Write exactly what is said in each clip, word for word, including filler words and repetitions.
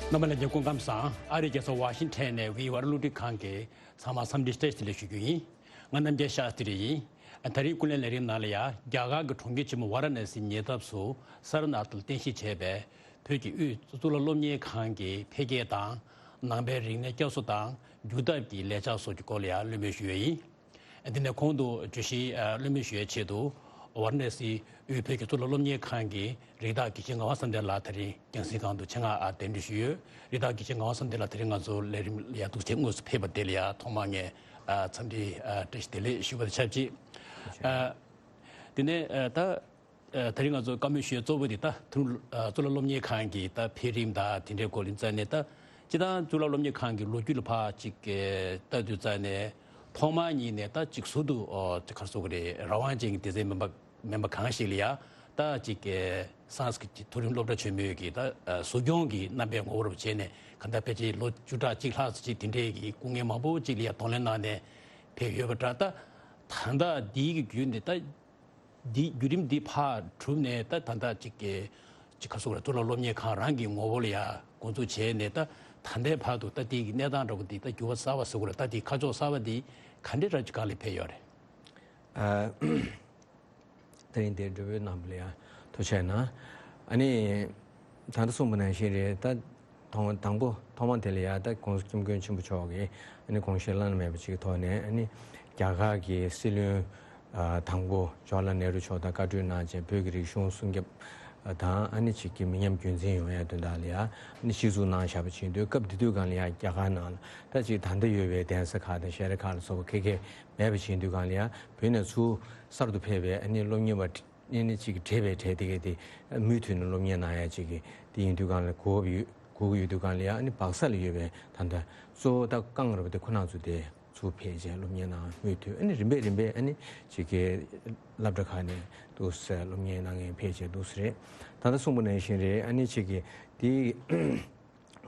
རྣམ་པ་ལྷན་རྒྱས་སྐུ་ཁམས་བཟང་། ཨ་རིའི་རྒྱལ་ས་ཝ་ཤིང་ཊོན་ནས་བྷི་ཨོ་ཨེ་རླུང་འཕྲིན་ཁང་གི་ཚང་མ་འཚམས་འདྲི་བཀྲ་ཤིས་བདེ་ལེགས་ཞུ་རྒྱུ་ཡིན། ང་རྣམ་རྒྱལ་ཤཱསྟྲི་ཡིན། ད་རེས་ཀུན་གླེང་ལས་རིམ་ནང་ལ་ཡང་རྒྱ་གར་གྱི་གྲོང་ཁྱེར་ཆེན་མོ་ཝཱ་ར་ཎ་སིའི་ཉེ་འདབས་སུ་སཱ་ར་ནཱཐ་ལ་རྟེན་གཞི་བྱས་པའི་བོད་ཀྱི་དབུས་གཙུག་ལག་སློབ་གཉེར་ཁང་གི་འཕེལ་རྒྱས་དང་། ནང་པའི་རིག་གནས་བསྐྱར་གསོ་དང་སྒྱུར་ཐབས་ཀྱི་ལས་འཆར་སོགས་ཀྱི་སྐོར་ལ་ཡང་གླེང་མོལ་ཞུ་ཡས་ཡིན། འདི་ནས་གོང་དུ་བརྗོད་གཞི་གླེང་མོལ་ཞུ་ཡའི་ཆེད་དུ། ཝཱ་ར་ཎ་སི་དབུས་བོད་ཀྱི་གཙུག་ལག་སློབ་གཉེར་ཁང་གི་རིགས་བདག་དགེ་བཤེས་ངག་དབང་བསམ་གཏན་ལགས་དེ་རིང་རྒྱང་སྲིང་སྒང་དུ་ཆེད་མངགས་གདན་འདྲེན་ཞུས་ཡོད། རིགས་བདག་དགེ་བཤེས་ངག་དབང་བསམ་གཏན་ལགས་དེ་རིང་ང་ཚོ་ལས་རིམ་ལ་ཡ་འདུག་སེ་དངོས་སུ་ཕེབས་པ་དེ་ལ་ཡ་ཐོག་མར་ངས་འཚམས་འདྲི་བཀྲ་ཤིས་བདེ་ལེགས་ཞུ་བ་དང་ཆབས་ཅིག་ཨ། དེ་ནས་ཨ། ད་ཨ། དེ་རིང་ང་ཚོ་བཀའ་མོལ་ཞུ་ཡ་གཙོ་བོ་དེ་ད་ཐུན་ཨ། གཙུག་ལག་སློབ་གཉེར་ཁང་གི་ད་འཕེལ་རིམ་དང་དེ་འདྲའི་སྐོར་ཡིན་ཙང་ནས། ད་སྤྱིར་བཏང་གཙུག་ལག་སློབ་གཉེར་ཁང་གི་ལོ་རྒྱུས་ལ་ཕར་ཅིག་ཨ། ལྟ་དུས་ཙང་ནས་ཐོག་མར་ཉིད་ནས་ད་ཅིག་ཟུར་དུ་ཨོ་ཅིག་ག་རེ་ཟེར་དགོས་རེད། རང་དབང་ཅན་གྱི་སྡེ་ཚན་མིན་པ་མིན་པ་གང་ཞིག་ལ་ཡ་ད་ཅིག་ཨ། སཾ་སྐྲྀ་ཏ་གི་མཐོ་རིམ་སློབ་གྲྭ་ཆེན་མོའི་གི་ད་ཨ། ཟུར་སྐྱོང་གི་རྣམ་པའི་ངོ་བོར་བྱས་ནས་གང་ལྟར་ཕལ་ཆེར་ལོ་བཅུ་ཕྲག་གཅིག་ལྷག་ཙམ་ཅིག་དེ་འདྲའི་གི་སྐུ་ངལ་མང་པོ་ཅིག་ལ་ཡ་གདོང་ལེན་གནང་ནས་ཕེབས་ཡོད་པ་འདྲ། ད་ད་ལྟ་འདིའི་གི་བརྒྱུད་ནས་ད། འདི་བརྒྱུད་རིམ་འདི་ཕར་གྲུབ་ནས་ད་ད་ལྟ་ཅིག་གི་ཅིག་ག་རེ་ཟེར་དགོས་རེད། གཙུག་ལག་སློབ་གཉེར་ཁང་རང་གི་ངོ་བོ་ལ་ཡ་འགོ་འཛུགས་བྱས་ནས་ད་ད་ལྟའི་བར་དུ་ད་འདི་གི་གནས་སྟངས་འདྲ་པོ་འདི་ད་འགྱུར་བ་གསར་པ་ཟེར་དགོས་རེད། ད་འདི་ཁ་ཕྱོགས་གསར་པ་འདི་ག་འདྲའི་རབ་ཅིག་ག་ལ་ཕེབས་ཡོད་རེད། ཨ། དེ་རིང་འདིར་འབྲེལ་ཡོད་རྣམ་པ་ལ་ཡང་ཐུགས་རྗེ་གནང་། ཨ་ནི། ད་ལྟ་གསུངས་པ་ནང་བཞིན་རེད། ད་དང་དང་པོ་ཐོག་མ་དེ་ལ་ཡ་ད་༸གོང་ས་༸སྐྱབས་མགོན་ཆེན་པོ་མཆོག་གིས་ཨ་ནི་དགོངས་བཞེས་བླ་ན་མེད་པ་ཅིག་གི་ཐོག་ནས། ཨ་ནི་རྒྱ་གར་གྱི་སྲིད་བློན་ཨ་དང་པོ་ཇོ་ཧར་ལཱལ་ནེ་རུ་མཆོག་དང་བཀའ་གྲོས་གནང་བྱས། བོད་ཀྱི་རིག་གཞུང་སྲུང་སྐྱོབ་དང་། ཨ་ནི་ཅིག་གི་མི་ཉམས་རྒྱུན་འཛིན་ཡོང་ཡ་དོན་དག་ལ་ཡ་ཨ་ནི་གཞི་བཙུགས་གནང་བཞག་པ་ཅིག་ཡིན་དུས། སྐབས་དེ་དུས་སྒང་ལ་ཡ་རྒྱ་གར་ནང་ལ་ད་ཅིག་ད་ལྟ་ཡོད་པའི་གདན་ས་ཁག་དང་ཞལ་རས་ཁག་ལ་སོགས་པ་ཁེ་ཁེ་མེད་པ་ཅིག་ཡིན་དུས་སྒང་ལ་ཡ། བོད་ནས་ཚུར་གསར་དུ་ཕེབས་པའི་ཨ་ནི་སློབ་གཉེར་བ་ཨ་ནི་ཅིག་གྲས་པའི་གྲས་དེ་གས་དེ་མུ་མཐུད་ནས་སློབ་གཉེར་གནང་ཡ་ཅིག་གི་དེ་ཡིན་དུས་སྒང་ལ་གོ་སྐབས་ཡོད། གོ་གི་ཡོད་དུས་སྒང་ལ་ཡ། ཨ་ནི་སྦག་ས་ལ་ཡོད་པའི་ད་ལྟ་གཙོ་བོ་ད་རྐང་རུ་དེ་ཁོ་ན་ཚོ་དེ་ཚུར་ཕེབས་བྱས་སློབ་གཉེར་གནང་། མུ་མཐུད་ཨ་ནི་རིམ་པས་རིམ་པས་ཨ་ནི་ཅིག་གི་སློབ་གྲྭ་ཁག་ནས་འདུག་སེ་སློབ་གཉེར་གནང་མཁན་ཕལ་ཆེར་འདུག་སེ་རེད། ད་ལྟ་གསུངས་པ་ནང་བཞིན་རེད། ཨ་ནི་ཅིག་གི་དེ།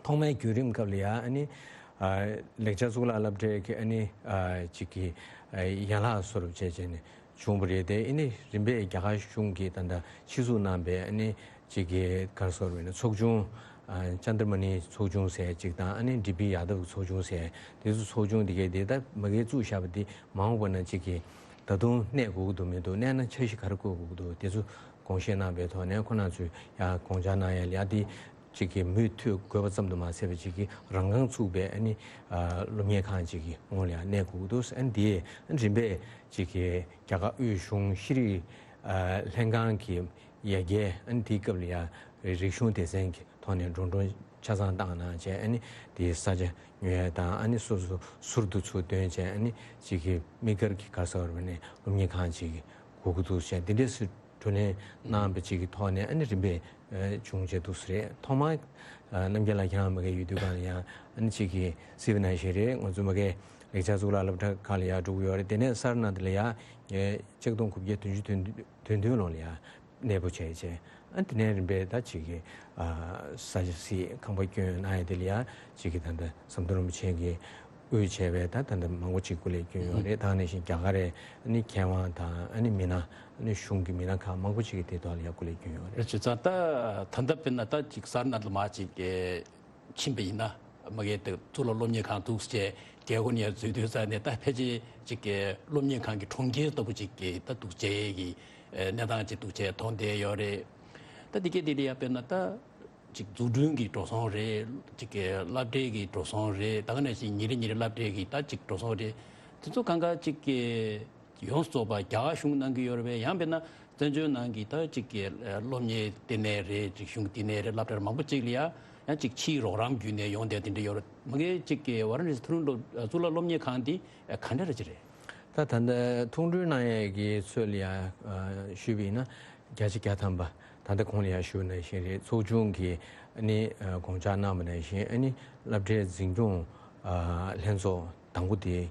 ཐོག་མའི་བརྒྱུད་རིམ་སྐབས་ལ་ཡ་ཨ་ནི་ཨ་ལེགས་སྦྱར་གཙུག་ལག་སློབ་གྲྭའི་གི་ཨ་ནི་ཨ་ཅིག་གི་ཨ་ཡན་ལག་བཟོ་འདྲ་བྱས་བྱས་ནས་བྱུང་བ་རེད་དེ། ཨ་ནི་རིམ་པས་རྒྱ་གར་གཞུང་གིས་ད་ལྟ་ཕྱིར་བཙུགས་གནང་བའི་ཨ་ནི་ཅིག་གི་ག་རེ་ཟེར་དགོས་རེད། ཚོགས་ཆུང་ཨ་ཅན་དྲ་མ་ཎི་ཚོགས་ཆུང་ཟེར་ཅིག་དང་། ཨ་ནི་ཌི་པི་ཡ་དབ་ཚོགས་ཆུང་ཟེར། དེ་ཚོ་ཚོགས་ཆུང་དེ་གས་དེ་ད་མ་གིར་བཙུགས་བཞག་པ་དེ་མ་འོངས་པ་ན་ཅིག་གི་ད་དུང་གནས་དགོས་ཀྱི་འདུག་མི་འདུག་གནས་ན་འཆར་གཞི་ག་རེ་བཀོད་དགོས་ཀྱི་འདུག་དེ་ཚོ་དགོངས་བཞེས་གནང་བའི་ཐོག་ནས་ཁོ་རང་ཚོས་ཡ་དགོངས་འཆར་གནང་ཡ་ལ་ཡ་དེ། ཅིག་གི་མུ་མཐུད་དགོས་པ་ཙམ་དུ་མ་ཟད་པ་ཅིག་གི་རང་རྐང་ཚུགས་པའི་ཨ་ནི་ཨ་སློབ་གཉེར་ཁང་ཅིག་གི་ངོས་ལ་ཡང་གནས་དགོས་ཀྱི་འདུག་ཨ་ནི་དེ་རིམ་པས་ཅིག་གི་རྒྱ་གར་དབུས་གཞུང་ཤེས་རིག་ཨ་ལྷན་ཁང་གི་ཡ་གིས་ཨ་ནི་དེའི་སྐབས་ལ་ཡང་རིག་གཞུང་སྡེ་ཚན་གྱི་ཐོག་ནས་འགྲོ་གྲོན་ཆ་ཚང་བཏང་གནང་བྱས། ཨ་ནི་དེའི་ས་ཆ་ཉོ་ཡ་དང་། ཨ་ནི་སོ་སོ་ཟུར་དུ་ཚུར་འདོན་བྱས། ཨ་ནི་ཅིག་གི་དམིགས་བཀར་གྱི་ག་རེ་ཟེར་དགོས་རེད། སློབ་གཉེར་ཁང་ཅིག་གི་དགོས་ཀྱི་འདུག་ཟེར། འདི་འདྲས་སུ་བགྲོ་གླེང་གནང་བ་ཅིག་གི་ཐོག་ནས་ཨ་ནི་རིམ་པས་ཨ་བྱུང་བྱས་འདུག་སེ་རེད། ཐོག་མར་ཨ་རྣམ་རྒྱལ་ལགས་ཁྱེད་རང་མ་གིར་ཡོད་དུས་སྒང་ལ་ཡང་ཨ་ནི་ཅིག་གི་གཟིགས་པ་ནང་བཞིན་རེད། ང་ཚོ་མ་གིར་ལེགས་སྦྱར་གཙུག་ལག་སློབ་གྲྭ་ཁག་ལ་ཡང་འགྲོ་གི་ཡོད་རེད། དེ་ནས་སཱ་ར་ནཱཐ་ལ་ཡང་ཆིག་སྟོང་དགུ་བརྒྱ་བདུན་ཅུ་དོན་བདུན་ལོ་ལ་ཡང་གནས་སྤོ་བྱས་བྱས། ཨ་ནི་དེ་ནས་རིམ་པས་ད་ཅིག་གི་ཨ་ས་ཆ་གཟིགས། ཁང་པ་སྐྱོན་གནང་ཡ་དེ་ལ་ཡང་ཅིག་གི་ད་ལྟ་ཟམ་གདོང་རིན་པོ་ཆེ་གིས་དབུས་བྱས་པའི་ད་ད་ལྟ་མང་པོ་ཅིག་སྐུ་ལས་བསྐྱོན་ཡོད་རེད། ད་ག་ནང་བཞིན་རྒྱ་གར་རེད། ཨ་ནི་མཁས་དབང་དང་། ཨ་ནི་མི་སྣ། ཨ་ནི་གཞུང་གི་མི་སྣ་ཁག་མང་པོ་ཅིག་གིས་དེ་ཐོག་ལ་ཡང་སྐུ་ལས་བསྐྱོན་ཡོད་རེད། རེད། བྱས་ཙང་ད་ད་ལྟ་དཔེར་ན་ད་ཅིག་སཱ་ར་ནཱཐ་ལ་མར་ཅིག་ཕྱིན་པ་ཡིན་ན། མ་གིར་ད་གཙུག་ལག་སློབ་གཉེར་ཁང་འདུག་སེ་རྒྱལ་སྒོ་ནས་འཛུལ་དུས་ཙང་ནས་ད་ཕལ་ཆེར་ཅིག་གི་སློབ་གཉེར་ཁང་གི་གྲོང་ཁྱེར་ལྟ་བུ་ཅིག་གི་ད་འདུག་སེ་གི་གནས་སྟངས་ཅིག་འདུག་སེ་མཐོང་བསྡད་ཡོད་རེད། ད་དེ་གས་དེ་ལ་ཡང་དཔེར་ན་ད། ཅིག་འཛུགས་སྐྲུན་གྱི་འགྲོ་སོང་རེད། ཅིག་གི་སློབ་གྲྭའི་གི་འགྲོ་སོང་རེད། ད་ག་ནང་བཞིན་ཉིན་རེ་ཉིན་རེ་སློབ་གྲྭའི་གི་ད་ཅིག་འགྲོ་སོང་རེད། དེ་ཚོ་གང་ག་ཅིག་གི་ཡོངས་སུ་རྫོགས་པ་རྒྱ་གར་གཞུང་གནང་གི་ཡོད་རེད་པས། ཡང་དཔེར་ན་བཙན་བྱོལ་ནང་གི་ད་ཅིག་གི་སློབ་གཉེར་ལྟེ་གནས་རེད། རིག་གཞུང་ལྟེ་གནས་རེད། སློབ་གྲྭ་མང་པོ་ཅིག་ལ་ཡང་ཡང་ཅིག་ཕྱིའི་རོགས་རམ་བརྒྱུད་ནས་ཡོང་བསྡད་དེ་འདྲ་ཡོད་རེད། མ་གིར་ཅིག་གི་ཝཱ་ར་ཎ་སི་མཐོ་རིམ་སློབ་གཙུག་ལག་སློབ་གཉེར་ཁང་འདི་ག་འདྲ་རེད་ཅི་རེད། ད་ད་ལྟ་ཐུགས་སྤྲོ་གནང་ཡས་ཀྱི་ཚུལ་ལ་ཡང་ཞུས་པ་ཡིན་ན། བརྒྱ་ཆ་བརྒྱ་ཐམ་པ། ད་ལྟ་གོང་ལ་ཡང་ཞུས་པ་ནང་བཞིན་རེད། ཚོགས་ཆུང་གིས་ཨ་ནི་དགོངས་འཆར་གནང་བ་ནང་བཞིན། ཨ་ནི་སློབ་གྲྭའི་འཛིན་སྐྱོང་ལྷན་ཚོགས་དང་པོ་དེ་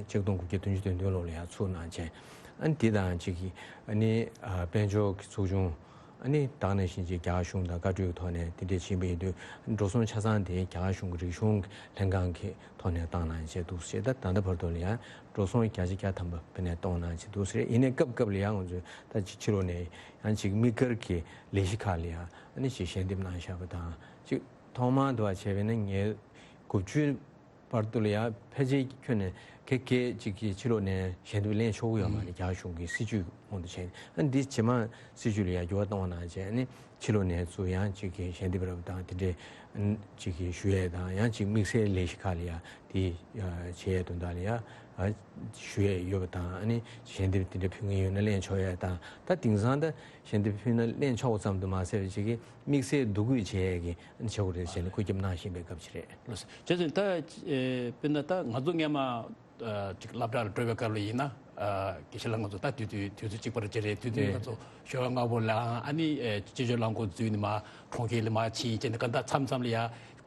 ཆིག་སྟོང་དགུ་བརྒྱ་བདུན་ཅུ་དོན་བདུན་ལོ་ལ་ཡང་ཚུགས་གནང་བྱས། ཨ་ནི་དེ་དང་གཅིག་གི་ཨ་ནི་དཔལ་འབྱོར་གྱི་ཚོགས་ཆུང་། ཨ་ནི་ད་ག་ནང་བཞིན་ཅིག་རྒྱ་གར་གཞུང་དང་བཀའ་གྲོས་ཀྱི་ཐོག་ནས་དེ་འདྲས་ཕྱིན་པ་ཡིན་དུས། འགྲོ་སོང་ཆ་ཚང་དེ་རྒྱ་གར་གཞུང་གི་རིག་གཞུང་ལྷན་ཁང་གི་ཐོག་ནས་བཏང་གནང་བྱས་འདུག་ཟེར། ད་ད་ལྟ་བར་དུ་ལ་ཡང་འགྲོ་སོང་བརྒྱ་ཆ་བརྒྱ་ཐམ་པ་དཔེར་ན་གཏོང་གནང་བྱས་འདུག་ཟེར། ཡིན་ནའི་སྐབས་སྐབས་ལ་ཡང་ང་ཚོས་ད་ཅིག་ཕྱི་ལོགས་ནས་ཡང་ཅིག་དམིགས་བཀར་གྱི་ལས་གཞི་ཁག་ལ་ཡང་ཨ་ནི་ཅིག་ཞལ་འདེབས་གནང་བཞག་པ་དང་། ཅིག་ ཐོག་མར་དུ་བ་བྱས་པས་ན་ངས་དགུ་བཅུའི་བར་དུ་ལ་ཡང་ཕལ་ཆེར་ཁྱོན་ནས་ཁྱེད་ཀྱིས་ཅིག་གི་ཕྱི་ལོགས་ནས་ཞལ་འདེབས་ལེན་ཆོག་གི་ཡོད་མ་རེད། རྒྱ་གཞུང་གི་སྲིད་ཇུས་དབང་དུ་བྱས་ནས། ཨ་འདི་རྗེས་མ་སྲིད་ཇུས་ལ་ཡང་འགྱུར་བ་གཏོང་བ་གནང་བྱས་ནས་ཕྱི་ལོགས་ནས་ཚུར་ཡང་ཅིག་གི་ཞལ་འདེབས་རབ་དང་དེ་འདྲས་ཅིག་གི་ཞུ་ཡས་དང་། ཡང་ཅིག་དམིགས་བསལ་ལས་གཞི་ཁག་ལ་ཡང་དེ་བྱེད་ཡས་དོན་དག་ལ་ཡང་ཞུ་ཡས་ཡོད་པ་དང་། ཨ་ནི་ཞལ་འདེབས་དེ་འདྲ་ཕུལ་མཁན་ཡོད་ན་ལེན་ཆོག་ཡས་དང་། ད་དེང་སང་ད་ཞལ་འདེབས་ཕུལ་ན་ལེན་ཆོག་ཙམ་དུ་མ་ཟད་པ་ཅིག་གི་དམིགས་བསལ་འདུ་འགོད་བྱེད་ཡས་ཀྱི་ཆེ་བོ་རེད་ཟེར་ནས་བཀོད་ཁྱབ་གནང་བཞིན་པའི་སྐབས་ཅིག་རེད། ལགས་སོ། བྱས་ཙང་ད་ཨེ་དཔེར་ན་ད་ང་ཚོ་སྔས་མ་ཨ་ཅིག་སློབ་གྲྭ་ལ་འགྲོ་བའི་སྐབས་ལ་ཡིན་ན། ཨ་དགེ་བཤེས་ལགས་ང་ཚོ་ད་དུས་དུས་དུས་ཚོད་གཅིག་པ་རེད། ཅེ་རེད། དུས་དུས་ང་ཚོ་ཞོགས་པ་སྔ་པོ་ལངས། ཨ་ནི་ཨེ་སྤྱི་སྤྱོད་རླངས་འཁོར་འཛུལ་ནས་མར་གྲོང་ཁྱེར་ལ་མར་ཕྱིན་བྱས་ནས། གང་ལྟར་མཚམས་མཚམས་ལ་ཡ་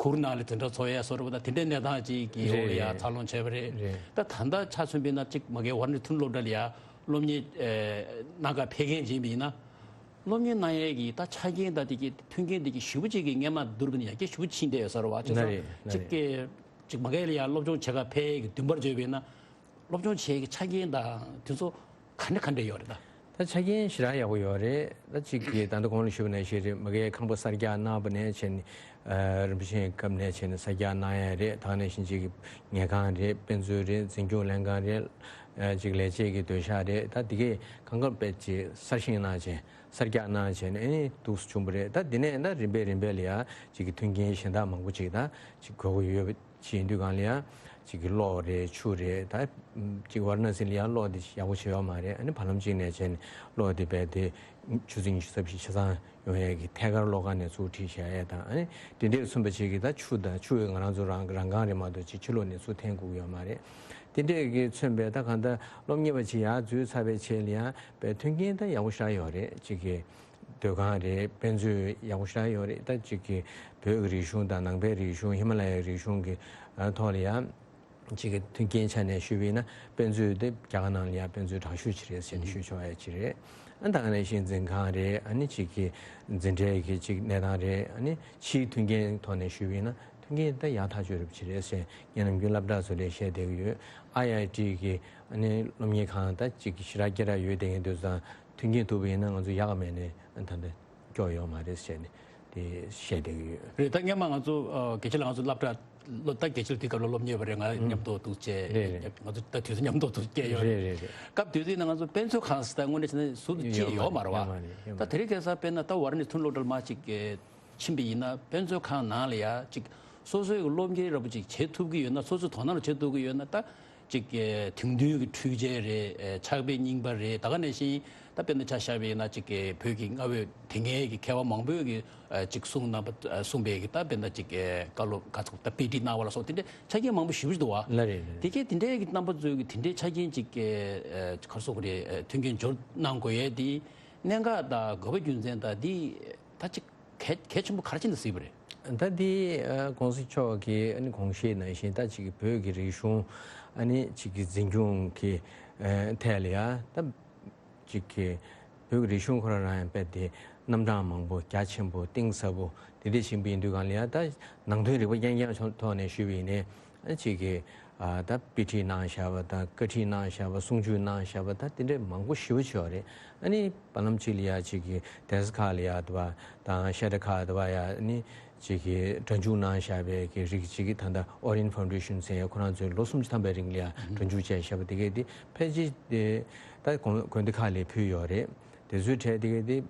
གུར་ནང་ལ་འཛིན་གྲྭ་ཚོགས་ཡས་བཟོ་འདྲ་པོ་དང་དེ་འདྲའི་གནས་སྟངས་ཅིག་གི་འོག་ལ་ཡ་རེད། འཚར་ལོངས་བྱས་པ་རེད། རེད། ད་ད་ལྟ་ཆ་མཚོན་པ་ཡིན་ན་ཅིག་མ་གིའི་ཝར་ནི་ཐུན་སློབ་གྲྭ་ལ་ཡ་སློབ་གཉེར་ཨེ་གནང་གར་ཕེབས་མཁན་ཅིག་ཡིན་པ་ཡིན་ན། སློབ་གཉེར་གནང་ཡས་ཀྱི་ད་ཆ་རྐྱེན་དང་དེ་གི་མཐུན་རྐྱེན་དེ་གི་ཞེ་པོ་ཅིག་གི་སྔས་མ་བསྡུར་བ་ཡིན་ན་ཡ་སྐད་ཞེ་པོ་ཕྱིན་བསྡད་ཡོད་ས་རེད་བ། བྱས་ཙང་ལགས་རེད། ལགས་ཅིག་རེད། གི་ཅིག་མ་གིའི་ལ་ཡ་སློབ་སྦྱོང་བྱེད་གར་ཕེབས་ཡས་ཀྱི་འདུན་པར་བརྗོད་པ་ཡིན་ན། སློབ་སྦྱོང་བྱེད་ཀྱི་ཆ་རྐྱེན་དང་དེ་ཚོ་ག་འདྲ་ག་འདྲ་ཡོད་རེད་ད། ད་ཆ་རྐྱེན་ཞེ་དྲག་ཡག་པོ་ཡོད་རེད། ད་གཅིག་གིས་ད་ལྟ་གོང་ལ་ཞུས་པ་ནང་བཞིན་རེད། མ་གིའི་ཁང་པ་གསར་རྒྱག་གནང་བ་ནས་བྱས་ནས། ཨ་རིན་པོ་ཆེའི་སྐབས་ནས་བྱས་ནས་གསར་རྒྱག་གནང་ཡས་རེད། ད་ག་ནང་བཞིན་གཅིག་གི་ཉལ་ཁང་རེད། དཔེ་མཛོད་རེད། འཛིན་སྐྱོང་ལྷན་ཁང་རེད། ཨ་གཅིག་ལས་བྱེད་ཀྱི་སྡོད་ཤག་རེད། ད་དེ་གས་གང་ག་དཔེ་ཅིག་གསར་བཞེངས་གནང་བྱས། གསར་རྒྱག་གནང་བྱས་ནས་ཨ་ནི་འདུག་སེ་བྱུང་བ་རེད། ད་དེ་ནས་ད་རིམ་པས་རིམ་པས་ལ་ཡ་གཅིག་གི་མཐུན་རྐྱེན་གཞན་དག་མང་པོ་ཅིག་ད་ཅིག་དགོས་ཀྱི་ཡོད་པ་ཅིག་ཡིན་དུས་གང་ལ་ཡ་གཅིག་གི་གློག་རེད། ཆུ་རེད། ད་གཅིག་ཝཱ་ར་ཎ་སི་ལ་ཡ་གློག་དེ་ཡག་པོ་ཅིག་ཡོད་མ་རེད། ཨ་ནི་བར་ལམ་གཅིག་ནས་བྱས་ནས་གློག་དེ་རྦད་དེ་ཆུ་ཚོད་ཉི་ཤུ་རྩ་བཞི་ཆ་ཚང་ཡོང་ཡས་ཀྱི་ཐད་ཀར་གློག་ཁང་ནས་ཚུར་ཁྲིད་བཞག་ཡས་དང་། ཨ་ནི་དེ་འདྲས་མཚོན་པ་བྱེད་ཀྱི། ད་ཆུ་དང་ཆུ་ཡི་ང་རང་ཚོ་རང་རང་གང་རེད་མ་གཏོགས་ཅིག་ཕྱི་ལོགས་ནས་ཚུར་འཐེན་དགོས་ཀྱི་ཡོད་མ་རེད། དེ་འདྲས་ཀྱི་མཚོན་པའི་ད་གང་ལྟར་སློབ་གཉེར་བ་ཅིག་ཡར་འཛུལ་ཚར་བའི་རྗེས་ལ་ཡང་པའི་མཐུན་རྐྱེན་ད་ཡག་པོ་ཞེ་དྲག་ཡོད་རེད། ཅིག་གི་སྡོད་ཁང་རེད། དཔེ་མཛོད་ཡག་པོ་ཞེ་དྲག་ཡོད་རེད། ད་ཅིག་གི་བོད་ཀྱི་རིག་གཞུང་དང་ནང་པའི་རིག་གཞུང་། ཧི་མ་ལ་ཡའི་རིག་གཞུང་གི་ཨ་ཐོག་ལ་ཡང་ཅིག་གི་མཐུན་རྐྱེན་ཆ་ནས་ཞུས་པ་ཡིན་ན། དཔེ་མཛོད་དེ་རྒྱ་གར་ནང་ལ་ཡང་དཔེ་མཛོད་དྲག་ཤོས་ཅིག་རེད་ཟེར་ནས་ཞུ་ཆོག་ཡ་ཅིག་རེད། ཨ་ད་ག་ནང་བཞིན་འཛིན་ཁང་རེད། ཨ་ནི་ཅིག་གི་འཛིན་གྲྭའི་གི་ཅིག་གནས་སྟངས་རེད། ཨ་ནི་ཕྱིའི་མཐུན་རྐྱེན་ཐོག་ནས་ཞུས་པ་ཡིན་ན་མཐུན་རྐྱེན་ད་ཡག་ཐག་ཆོད་རེད་ཅིག་རེད་ཟེར་ངས་ནམ་རྒྱུན་སློབ་གྲྭ་ཚོ་ལ་བཤད་བསྡད་ཀྱི་ཡོད། ཨའི་ཨའི་ཊི་གི་ཨ་ནི་སློབ་གཉེར་ཁང་ད་ཅིག་གི་ཞེ་དྲག་སྐད་གྲགས་ཡོད་བསྡད་མཁན་དེ་ཚོ་དང་མཐུན་རྐྱེན་ཐུག་པ་ཡིན་ན་ང་ཚོ་ཡག་ག་མེད་ནས་ཨ་ད་ལྟ་སྐྱོ་ཡོད་མ་རེད་ཟེར་ནས་དེ་བཤད་བསྡད་ཀྱི་ཡོད། རེད། ད་སྔས་མ་ང་ཚོ་ཨ་དགེ་ཆེ་ལགས་ང་ཚོ་སློབ་གྲྭ་ལོ། ད་དགེ་ཆེ་ལགས་དེ་སྐབས་ལ་སློབ་གཉེར་བ་རེད། ང་མཉམ་དུ་འདུག་བྱས། རེད་རེད། ང་ཚོ་ད་དུས་ཚོད་མཉམ་དུ་འདུག་བསྐྱལ་ཡོད་རེད། རེད་རེད་རེད། སྐབས་དེ་དུས་ན་ང་ཚོ་དཔེ་མཛོད་ཁང་ཟེར་ད་དངོས་གནས་བྱས་ན་ཟུར་དུ་ཅིག་ཡོད་ཡོད་མ་རེད་བ། ཡོད་མ་རེད། ཡོད་མ་ད་དེ་རིང་ཁ་སང་དཔེར་ན་ད་ཝཱ་ར་ཎི་ཐུན་སློབ་གྲྭ་ལ་མར་ཅིག་ཕྱིན་པ་ཡིན་ན། དཔེ་མཛོད་ཁང་ནང་ལ་ཡ་ཅིག་སོ་སོའི་སློབ་གཉེར་འདྲ་པོ་ཅིག་བྱེད་ཐུབ་ཀྱི་ཡོད་ན། སོ་སོའི་དོ་སྣང་བྱེད་ཐུབ་ཀྱི་ཡོད་ན། ད་ཅིག་གི་དེང་དུས་ཀྱི་འཕྲུལ་ཆས་རེད། ཨེ་ཕྱག་དཔེ་རྙིང་པ་རེད། ད་ག་ནང་བཞིན་ད་དཔེར་ན་ཆ་བཞག་པ་ཡིན་ན་ཅིག་གི་བོད་ཀྱི་རྔ་བོད་དེ་སྔའི་གི་མཁས་པ་མང་པོས་ཀྱི་ཨེ་ཅིག་གསུང་རྣམ་པ་ཨེ་གསུངས་པའི་གི་ད་དཔེར་ན་ཅིག་གི་བཀའ་སློབ་ག་ཚོད་ད་དཔེ་ཁྲིད་གནང་བ་ལ་སོགས་དེ་འདྲའི་ཆ་རྐྱེན་མང་པོ་ཞེ་པོ་ཅིག་འདུག་བ། ལགས་རེད། ལགས་རེད། དེ་གས་དེ་འདྲའི་གི་རྣམ་པ་ཚོའི་གི་དེ་འདྲའི་ཆ་རྐྱེན་ཅིག་གི་ཨེ་ག་རེ་ཟེར་དགོས་རེད། ཨེ་མཐུན་རྐྱེན་སྦྱོར་གནང་དགོས་ཡས་དེ་གནད་འགག་དང་དགོས་པ་རྒྱུ་མཚན་དང་དེ་ད་ཅིག་གལ་གལ་ཆེན་པོ་ག་རེ་བྱས་ནས་གཟིགས་པ་རེད། ད་འདི་ཨ་༸གོང་ས་མཆོག་གིས་ཨ་ནི་དགོངས་བཞེས་ནང་བཞིན་ད་ཅིག་གི་བོད་ཀྱི་རིག་གཞུང་ཨ་ནི་ཅིག་གི་འཛིན་སྐྱོང་གི་ཨ་ཐད་ལ་ཡ་ད་ཅིག་གི་བོད་ཀྱི་རིག་གཞུང་ཁོ་རང་རང་ཡང་དཔེ་དེ་རྣམ་གྲངས་མང་པོ་རྒྱ་ཆེན་པོ་གཏིང་ཟབ་པོ་དེ་འདྲ་ཞིག་ཡིན་དུས་གང་ལ་ཡ་ད་ནང་དོན་རིག་པ་རྐྱང་རྐྱང་ཐོག་ནས་ཞུས་པ་ཡིན་ནའི། ཨ་ཅིག་གིས་ཨ་ད་དཔེ་ཁྲིད་གནང་བཞག་པ་དང་། བཀའ་ཁྲིད་གནང་བཞག་པ། གསུང་ཆོས་གནང་བཞག་པ། ད་དེ་འདྲའི་མང་པོ་ཞེ་པོ་ཅིག་ཡོད་རེད། ཨ་ནི་བར་ལམ་ཅིག་ལ་ཡ་ཅིག་གིས་གདན་ས་ཁག་ལ་ཡ་དུ་བ་དང་བཤད་གྲྭ་ཁག་དུ་བ་ཡ་ཨ་ནི་ཅིག་གིས་སྒྲ་འཇུག་གནང་བཞག་པའི་གི་རིགས་ཅིག་གིས། ད་ལྟ་Orion Foundation ཟེར་ཡ་ཁོ་རང་ཚོས་ལོ་སུམ་ཅུ་ཐམ་པའི་རིང་ལ་ཡ་སྒྲ་འཇུག་བྱས་བཞག་པ་དེ་གས་དེ་ཕལ་ཆེར་དེ་ད་དགོན་དགོན་སྡེ་ཁག་ལ་ཕུལ་ཡོད་རེད། དེ་ཚོའི་གྲས་དེ་གས་དེ།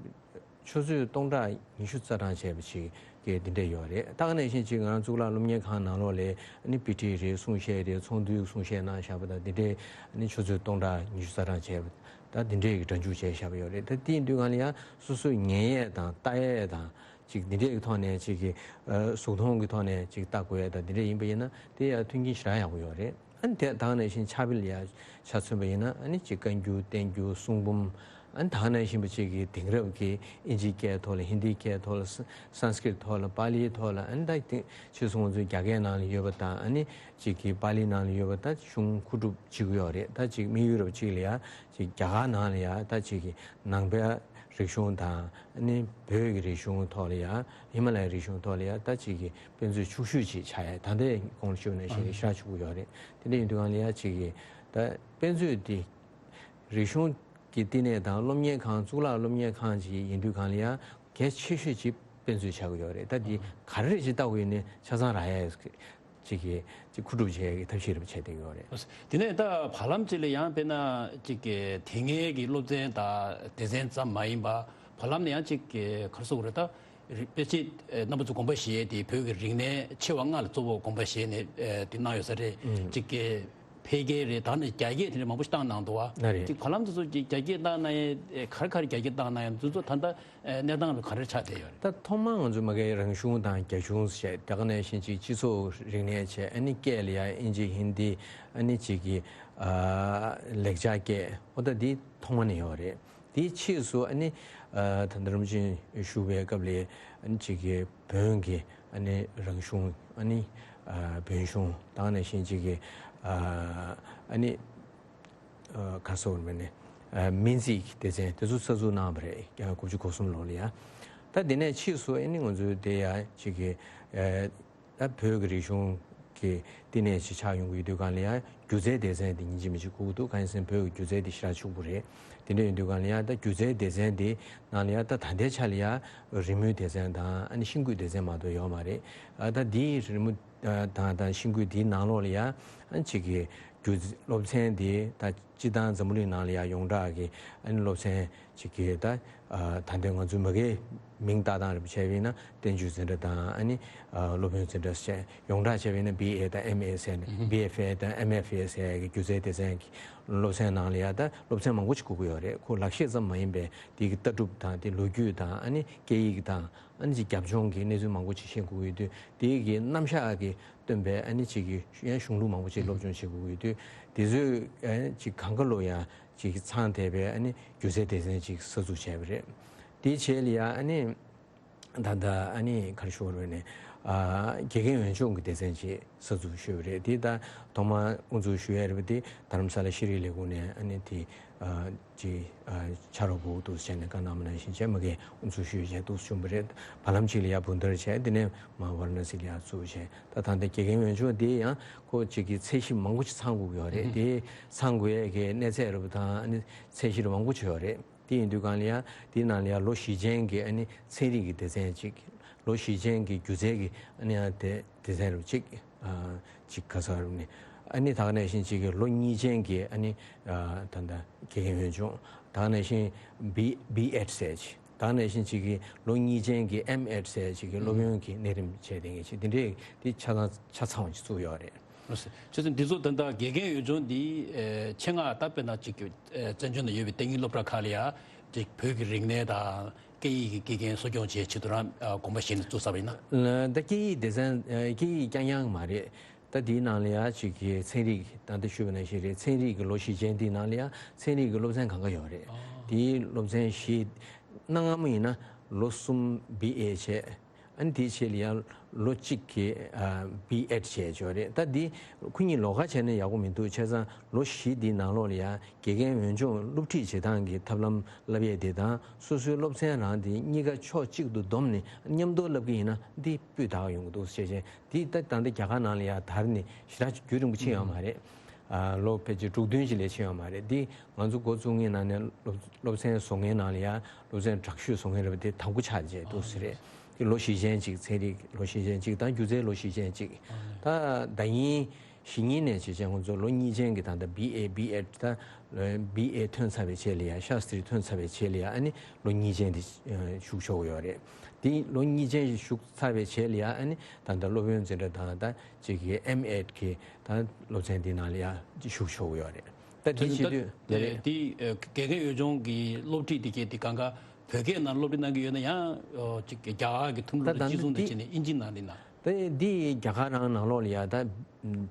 ཆུ་ཚོད་སྟོང་ཕྲག་ཉི་ཤུ་རྩ་གྲངས་བྱས་པ་ཅིག་གི་འདི་འདྲས་ཡོད་རེད། ད་ག་ནང་བཞིན་ཅིག་ང་རང་གཙུག་ལག་སློབ་གཉེར་ཁང་ནང་ལོགས་ལ་ཨ་ནི་དཔེ་ཁྲིད་རེད། གསུང་བཤད་རེད། ཚོགས་འདུའི་གསུང་བཤད་གནང་བཞག་པ་དང་འདི་འདྲས་ཨ་ནི་ཆུ་ཚོད་སྟོང་ཕྲག་ཉི་ཤུ་རྩ་གྲངས་བྱས་པ་ད་འདི་འདྲས་ཀྱི་སྒྲ་འཇུག་བྱས་བཞག་པ་ཡོད་རེད། ད་དེ་ཡིན་དུས་གང་ལ་ཡང་སོ་སོས་ཉན་ཡས་དང་ལྟ་ཡས་དང་ཅིག་འདི་འདྲས་ཀྱི་ཐོག་ནས་ཅིག་གི་ཨ་གཟུགས་མཐོང་གི་ཐོག་ནས་ཅིག་ལྟ་དགོས་ཡས་དང་འདི་འདྲས་ཡིན་པ་ཡིན་ན་དེ་ཡང་མཐུན་རྐྱེན་ཞེ་དྲག་ཡག་པོ་ཡོད་རེད། ཨ་ནི་དེ་ད་ག་ནང་བཞིན་ཕྱག་དཔེ་ལ་ཡ་ཆ་མཚོན་པ་ཡིན་ན་ཨ་ནི་ཅིག་བཀའ་འགྱུར་བསྟན་འགྱུར་གསུང་འབུམ། ཨ་ནི་ད་ག་ནང་བཞིན་པ་ཅིག་གི་དེང་རབས་ཀྱི་ཨིན་ཇིའི་སྐད་ཐོག་ལ། ཧིན་དིའི་སྐད་ཐོག་ལ། ས་སན་སྐྲིཏ་ཐོག་ལ། པཱ་ལིའི་ཐོག་ལ། ཨ་ནི་ད་དེ་ཕྱིས་སུ་ང་ཚོའི་རྒྱ་སྐད་ནང་ལ་ཡོད་པ་དང་། ཨ་ནི་ཅིག་གི་པཱ་ལིའི་ནང་ལ་ཡོད་པ་ད་གཞུང་མཁོ་སྒྲུབ་བྱེད་ཀྱི་ཡོད་རེད། ད་ཅིག་དམིགས་ཡུལ་རབ་ཅིག་ལ་ཡ་ཅིག་རྒྱ་གར་ནང་ལ་ཡ་ད་ཅིག་གི་ནང་པའི་རིག་གཞུང་དང་། ཨ་ནི་བོད་ཀྱི་རིག་གཞུང་ཐོག་ལ་ཡ། ཧི་མ་ལ་ཡའི་རིག་གཞུང་ཐོག་ལ་ཡ་ད་ཅིག་གི་དཔེ་མཛོད་ཕྱུག་ཤོས་ཅིག་ཆགས་ཡ། ད་ལྟའི་གོང་ལ་ཞུས་ནང་བཞིན་ཞེ་དྲག་ཕྱུག་པོ་ཡོད་རེད། དེ་འདྲ་ཡིན་དུས་གང་ལ་ཡ་ཅིག་གི་ད་དཔེ་མཛོད་འདི་རིག་གཞུང་གི་བསྟི་གནས་དང་སློབ་གཉེར་ཁང་། གཙུག་ལག་སློབ་གཉེར་ཁང་ཅིག་ཡིན་དུས་གང་ལ་ཡ་གལ་ཆེ་ཤོས་ཅིག་ དཔེ་མཛོད་ཆགས་ཀྱི་ཡོད་རེད། ད་འདི་ག་རེ་རེད་ཅེས་བལྟ་དགོས་ཡིན་ན་ཆ་ཚང་རག་ཡ་ཡོད་ཀྱི་ཅིག་གི་ཅིག་མཁོ་སྒྲུབ་བྱེད་ཡ་གི་ཐབས་ཤེས་རེ་བྱས་བསྡད་ཡོད་རེད། དེ་ནས་ད་བར་ལམ་ཅིག་ལ་ཡང་དཔེར་ན་ཅིག་གི་དེ་སྔའི་གི་སློབ་ཚན་དང་སྡེ་ཚན་ཙམ་མ་ཡིན་པ་བར་ལམ་ནས་ཡང་ཅིག་གི་ག་རེ་ཟེར་དགོས་རེད། ད་རི་དཔེ་ཆ་རྣམ་པ་ཚོ་དགོངས་པ་བཞེས་ཏེ་བོད་ཀྱི་རིག་གནས་ཆེ་བ་ལྔ་ལ་གཙོ་བོ་དགོངས་པ་བཞེས་ནས་དེ་གནང་ཡོད་ས་རེད། ཅིག་གི་འཕེལ་རྒྱས་རེད། ད་ནི་རྒྱ་སྐྱེད་དེ་འདྲ་མང་པོ་ཞིག་བཏང་གནང་འདུག་བ། ལགས་རེད། དེ་བར་ལམ་དེ་ཚོ་ཅིག་རྒྱ་སྐྱེད་བཏང་གནང་ཡས་ག་རེ་ག་རེ་རྒྱ་སྐྱེད་བཏང་གནང་ཡས་དེ་ཚོ་ད་ལྟ་གནས་སྟངས་རུ་ག་རེ་ཆགས་བསྡད་ཡོད་རེད། ད་ཐོག་མར་ང་ཚོ་མ་གིའི་རང་གཞུང་དང་རྒྱ་གཞུང་ཟེར་ད་ག་ནང་བཞིན་ཅིག་སྤྱི་ཚོགས་རིག་གནས་བྱས། ཨ་ནི་སྐད་ལ་ཡ་ཨིན་ཇི་ཧིན་དི། ཨ་ནི་ཅིག་གི་ཨ་ལེགས་སྦྱར་སྐད། འོ་ད་འདི་ཐོག་མ་ནས་ཡོད་རེད། དེའི་ཕྱིས་སུ་ཨ་ནི་ཨ་ད་ལྟ་རིམ་བཞིན་བཞུགས་པའི་སྐབས་ལ་ཨ་ནི་ཅིག་གི་བོན་གྱི་ཨ་ནི་རང་གཞུང་། ཨ་ནི་ཨ་བོན་གཞུང་ད་ག་ནང་བཞིན་ཅིག་གི་ཨ་ཨ་ནི་ཨ་ག་སོགས་མིན་ནི་ཨ་སྨན་རྩིས་ཀྱི་སྡེ་ཚན་དེ་ཚོ་གསར་འཛུགས་གནང་བ་རེད། དགུ་བཅུ་གོ་གསུམ་ལོ་ལ་ཡ། ད་དེ་ནས་ཕྱིས་སུ་ཨ་ནི་ང་ཚོའི་དེ་ཡ་ཅིག་གི་ཨ་ད་བོད་ཀྱི་རིག་གཞུང་གི་བསྟི་གནས་ཅིག་ཆགས་ཡོང་གི་ཡོད་དུས་གང་ལ་ཡ་སྒྱུ་རྩལ་སྡེ་ཚན་དེ་ཉིན་གཅིག་མིན་གཅིག་དགོས་ཀྱི་འདུག་གང་ཡིན་ཟེར་ན་བོད་ཀྱི་སྒྱུ་རྩལ་དེ་ཞེ་དྲག་ཕྱུག་པོ་རེད། དེ་འདྲ་ཡིན་དུས་གང་ལ་ཡ་ད་སྒྱུ་རྩལ་སྡེ་ཚན་དེ་ནང་ལ་ཡ་ད་ད་ལྟའི་ཆ་ལ་ཡ་རི་མོའི་སྡེ་ཚན་དང་ཨ་ནི་ཤིང་བརྐོས་སྡེ་ཚན་མ་གཏོགས་ཡོད་མ་རེད། ཨ་ད་དེའི་རི་མོ་དང་དང་ཤིང་བརྐོས་དེའི་ནང་ལོགས་ལ་ཡ་ཨ་ནི་ཅིག་གི་སྒྱུ་རྩལ་སློབ་ཚན་དེ་ད་སྤྱིར་བཏང་འཛམ་བུ་གླིང་ནང་ལ་ཡ་ཡོངས་གྲགས་ཀྱི་ཨ་ནི་སློབ་ཚན་ཅིག་གི་ད་ཨ་ད་ལྟའི་ང་ཚོའི་མ་གིའི་མིང་བཏགས་སྟངས་རེ་བྱས་པ་ཡིན་ན་བསྟན་བཅོས་འཛིན་གྲྭ་དང་ཨ་ནི་ཨ་སློབ་དཔོན་འཛིན་གྲྭ་ཟེར། ཡོངས་གྲགས་བྱས་པ་ཡིན་ན་བི་ཨེ་དང་ཨེམ་ཨེ་ཟེར་ནས། བི་ཨེཕ་ཨེ་དང་ཨེམ་ཨེཕ་ཨེ་ཟེར་ཡ་གི་སྒྱུ་རྩལ་སྡེ་ཚན་གྱི་སློབ་ཚན་ནང་ལ་ཡ་ད་སློབ་ཚན་མང་པོ་ཅིག་དགོས་ཀྱི་ཡོད་རེད། ཁོ་ལག་ཤེས་ཙམ་མ་ཡིན་པའི་དེ་གི་ལྟ་གྲུབ་དང་དེ་ལོ་རྒྱུས་དང་ཨ་ནི་སྐད་ཡིག་དང་ཨ་ནི་ཅིག་རྒྱབ་ལྗོངས་ཀྱི་གནས་ཚུལ་མང་པོ་ཅིག་ཤེས་དགོས་ཀྱི་ཡོད་དུས། དེ་གི་རྣམ་གཞག་གི་སྟོན་པའི་ཨ་ནི་ཅིག་གི་ཡང་གཞུང་ལུགས་མང་པོ་ཅིག་སློབ་སྦྱོང་བྱེད་དགོས་ཀྱི་ཡོད་དུས། དེ་ཚོས་ཨ་ནི་ཅིག་གང་ག་ལོ་ཡ་ཅིག་ཚང་བསྡད་པའི་ཨ་ནི་སྒྱུ་རྩལ་སྡེ་ཚན་ཅིག་གསར་འཛུགས་བྱས་པ་རེད། དེའི་རྗེས་ལ་ཡ་ཨ་ནི་ད་ལྟ་ཨ་ནི་ག་རེ་ཞུ་དགོས་རེད་ནས། ཨ་དགེ་རྒན་འོས་སྦྱོང་གི་སྡེ་ཚན་ཅིག་གསར་འཛུགས་ཞུས་པ་རེད། དེ་ད་ཐོག་མར་དབུ་འཛུགས་ཞུ་ཡ་རེད་པ། དེ་རྡ་རམ་ས་ལ་ཤེས་རིག་ལས་ཁུངས་ནས་ཨ་ནི་དེ་ཨ་ཅིག་ཨ་ཕྱག་རོགས་དགོས་འདུག་ཟེར་ནས་བཀའ་གནང་བ་ནང་བཞིན་བྱས། མ་གིའི་དབུ་འཛུགས་ཞུས་བྱས་འདུག་བྱུང་བ་རེད། བར་ལམ་ཅིག་ལ་ཡར་འབུལ་གཏར་བྱས། དེ་ནས་མར་ཝཱ་ར་ཎ་སི་ལ་ཡར་བཙུགས་བྱས། ད་ད་ལྟ་དགེ་རྒན་འོས་སྦྱོང་དེ་ཡང་ཁོ་ཅིག་གི་ཚད་གཞི་མང་པོ་ཅིག་ཚང་དགོས་ཀྱི་ཡོད་རེད། དེ་ཚང་དགོས་ཡས་ཀྱི་གནས་ཚད་རེད་པ། དང་ཨ་ནི་ཚད་གཞི་རེ་མང་པོ་ཅིག་ཡོད་རེད། དེ་ཡིན་དུས་གང་ལ་ཡ་དེའི་ནང་ལ་ཡ་ལོ་བཞི་ཅན་གྱི་ཨ་ནི་ཚན་རིག་གི་སྡེ་ཚན་གཅིག་ལོ་བཞི་ཅན་གྱི་སྒྱུ་རྩལ་གྱི་ཨ་ནི་ཡ་དེ་སྡེ་ཚན་རུ་གཅིག་ཨ་གཅིག་ག་ས་རུ་ནི། ཨ་ནི་ད་ག་ནང་བཞིན་གཅིག་གི་ལོ་གཉིས་ཅན་གྱི་ཨ་ནི་ཨ་ད་ལྟ་དགེ་རྒན་འོས་སྦྱོང་། ད་ག་ནང་བཞིན་བི་བི་ཨེད་ཟེར་ཅིག་ད་ག་ནང་བཞིན་གཅིག་གི་ལོ་གཉིས་ཅན་གྱི་ཨེམ་ཨེད་ཟེར་ཅིག་གི་སློབ་ཡོན་གྱི་གནས་རིམ་བྱས་དེ་ངེས་ཅིག་དེ་འདྲའི་དེ་ཆ་ཚང་ཆ་ཚང་བ་ཅིག་བཙུགས་ཡོད་རེད། ལགས་སོ། བྱས་ཙང་འདི་ཚོ་ད་ལྟ་དགེ་རྒན་འོས་སྦྱོང་འདི་ཨེ་ཆེད་མངགས་ད་དཔེར་ན་ཅིག་གི་ཨེ་བཙན་བྱོལ་ནང་ཡོད་པའི་སྟེང་གི་སློབ་གྲྭ་ཁག་ལ་ཡ་ཅིག་བོད་ཀྱི་རིག་གནས་དང་སྐད་ཡིག་གི་དགེ་རྒན་གསོ་སྐྱོང་བྱེད་ཆེད་དུ་རང་ཨ་དགོངས་པ་བཞེས་ནས་བཙུགས་ཚར་བ་ཡིན་ན། ད་སྐད་ཡིག་སྡེ་ཚན་ཨེ་སྐད་ཡིག་རྐྱང་རྐྱང་མ་རེད། ད་དེའི་ནང་ལ་ཡ་ཅིག་གི་ཚན་རིག་ད་ལྟ་ཞུས་པ་ནང་བཞིན་རེད། ཚན་རིག་གི་ལོ་བཞི་ཅན་དེའི་ནང་ལ་ཡ་ཚན་རིག་གི་སློབ་ཚན་གང་ག་ཡོད་རེད། དེའི་སློབ་ཚན་བཞི། གནའ་སྔ་མོ་ཡིན་ན་ལོ་གསུམ་བི་ཨེ་བྱས། ཨ་ནི་དེའི་རྗེས་ལ་ཡང་ལོ་གཅིག་གི་ཨ་བི་ཨེད་བྱས་ཡོད་རེད། ད་འདི་ཁོ་གཉིས་ལོགས་ཀ་བྱས་ན་ཡག་པོ་མི་འདུག་བྱས་ཙང་ལོ་བཞི་འདིའི་ནང་ལོགས་ལ་ཡང་དགེ་རྒན་འོས་སྦྱོང་སློབ་ཁྲིད་བྱེད་སྟངས་ཀྱི་ཐབས་ལམ་བསླབ་ཡས་དེ་དང་སོ་སོའི་སློབ་ཚན་རང་དེ་གཉིས་ཀ་ཕྱོགས་གཅིག་ཏུ་བསྡོམས་ནས་མཉམ་དུ་བསླབ་ཀྱི་ཡིན་ན་འདི་སྤུས་དག་ཡོང་གི་འདུག་ཞེས་བྱས། འདི་ད་ད་ལྟ་རྒྱ་གར་ནང་ལ་ཡང་དར་ནས་ཞེ་དྲག་རྒྱུན་རིང་པོ་ཕྱིན་ཡོད་མ་རེད། ཨ་ལོ་ཕལ་ཆེར་དྲུག་བདུན་ཅིག་ལས་ཕྱིན་ཡོད་མ་རེད། འདི་ང་ཚོ་འགོ་བཙུགས་མཁན་ནང་ནས་སློབ་སློབ་ཚན་བཟོ་མཁན་ནང་ལ་ཡང་སློབ་ཚན་དྲག་ཤོས་བཟོ་མཁན་རེད་པ། དེ་དང་པོ་ཆགས་བྱས་འདུག་ཟེར་རེད། དེ་ལོ་བཞི་ཅན་གཅིག་ཚན་རིག་ལོ་བཞི་ཅན་གཅིག་དང་སྒྱུ་རྩལ་ལོ་བཞི་ཅན་གཅིག་ད་ཟླ་ཉིན་བཞི་ཉིན་ནས་བྱས་བྱས་ང་ཚོ་ལོ་གཉིས་ཅན་གྱི་ད་ལྟ་བི་ཨེ་བི་ཨེད་ད་བི་ཨེ་ཐོན་ཚར་བའི་རྗེས་ལ་ཡང་ཤཱ་སྟྲི་ཐོན་ཚར་བའི་རྗེས་ལ་ཡང་ཨ་ནི་ལོ་གཉིས་ཅན་དེ་ཞུགས་ཆོག་གི་ཡོད་རེད། དེ་ལོ་གཉིས་ཅན་ཞུགས་ཚར་བའི་རྗེས་ལ་ཡང་ཨ་ནི་ད་ལྟ་སློབ་ཡོན་འཛིན་གྲྭ་དང་ད་ཅིག་གི་ཨེམ་ཨེད་ཀྱི་ད་སློབ་ཚན་འདི་ནང་ལ་ཡང་ཞུགས་ཆོག་གི་ཡོད་རེད། ད་དེ་བྱེད་དུས་ད་རེད། དེ་དགེ་རྒན་འོས་སྦྱོང་གི་སློབ་ཁྲིད་དེ་གས་དེ་གང་ག་བོད་སྐད་ནང་སློབ་ཁྲིད་གནང་གི་ཡོད་ན་ཡང་ཅིག་རྒྱ་གར་གྱི་ཐུམ་ད་ལུགས་ད་ལ་གཅིག་མཚུངས་དེ་དེ་བྱས་ནས་ཨིན་ཇི་ནང་ལ་ན། ད་འདི་རྒྱ་གར་རང་ནང་ལོགས་ལ་ཡ་ད་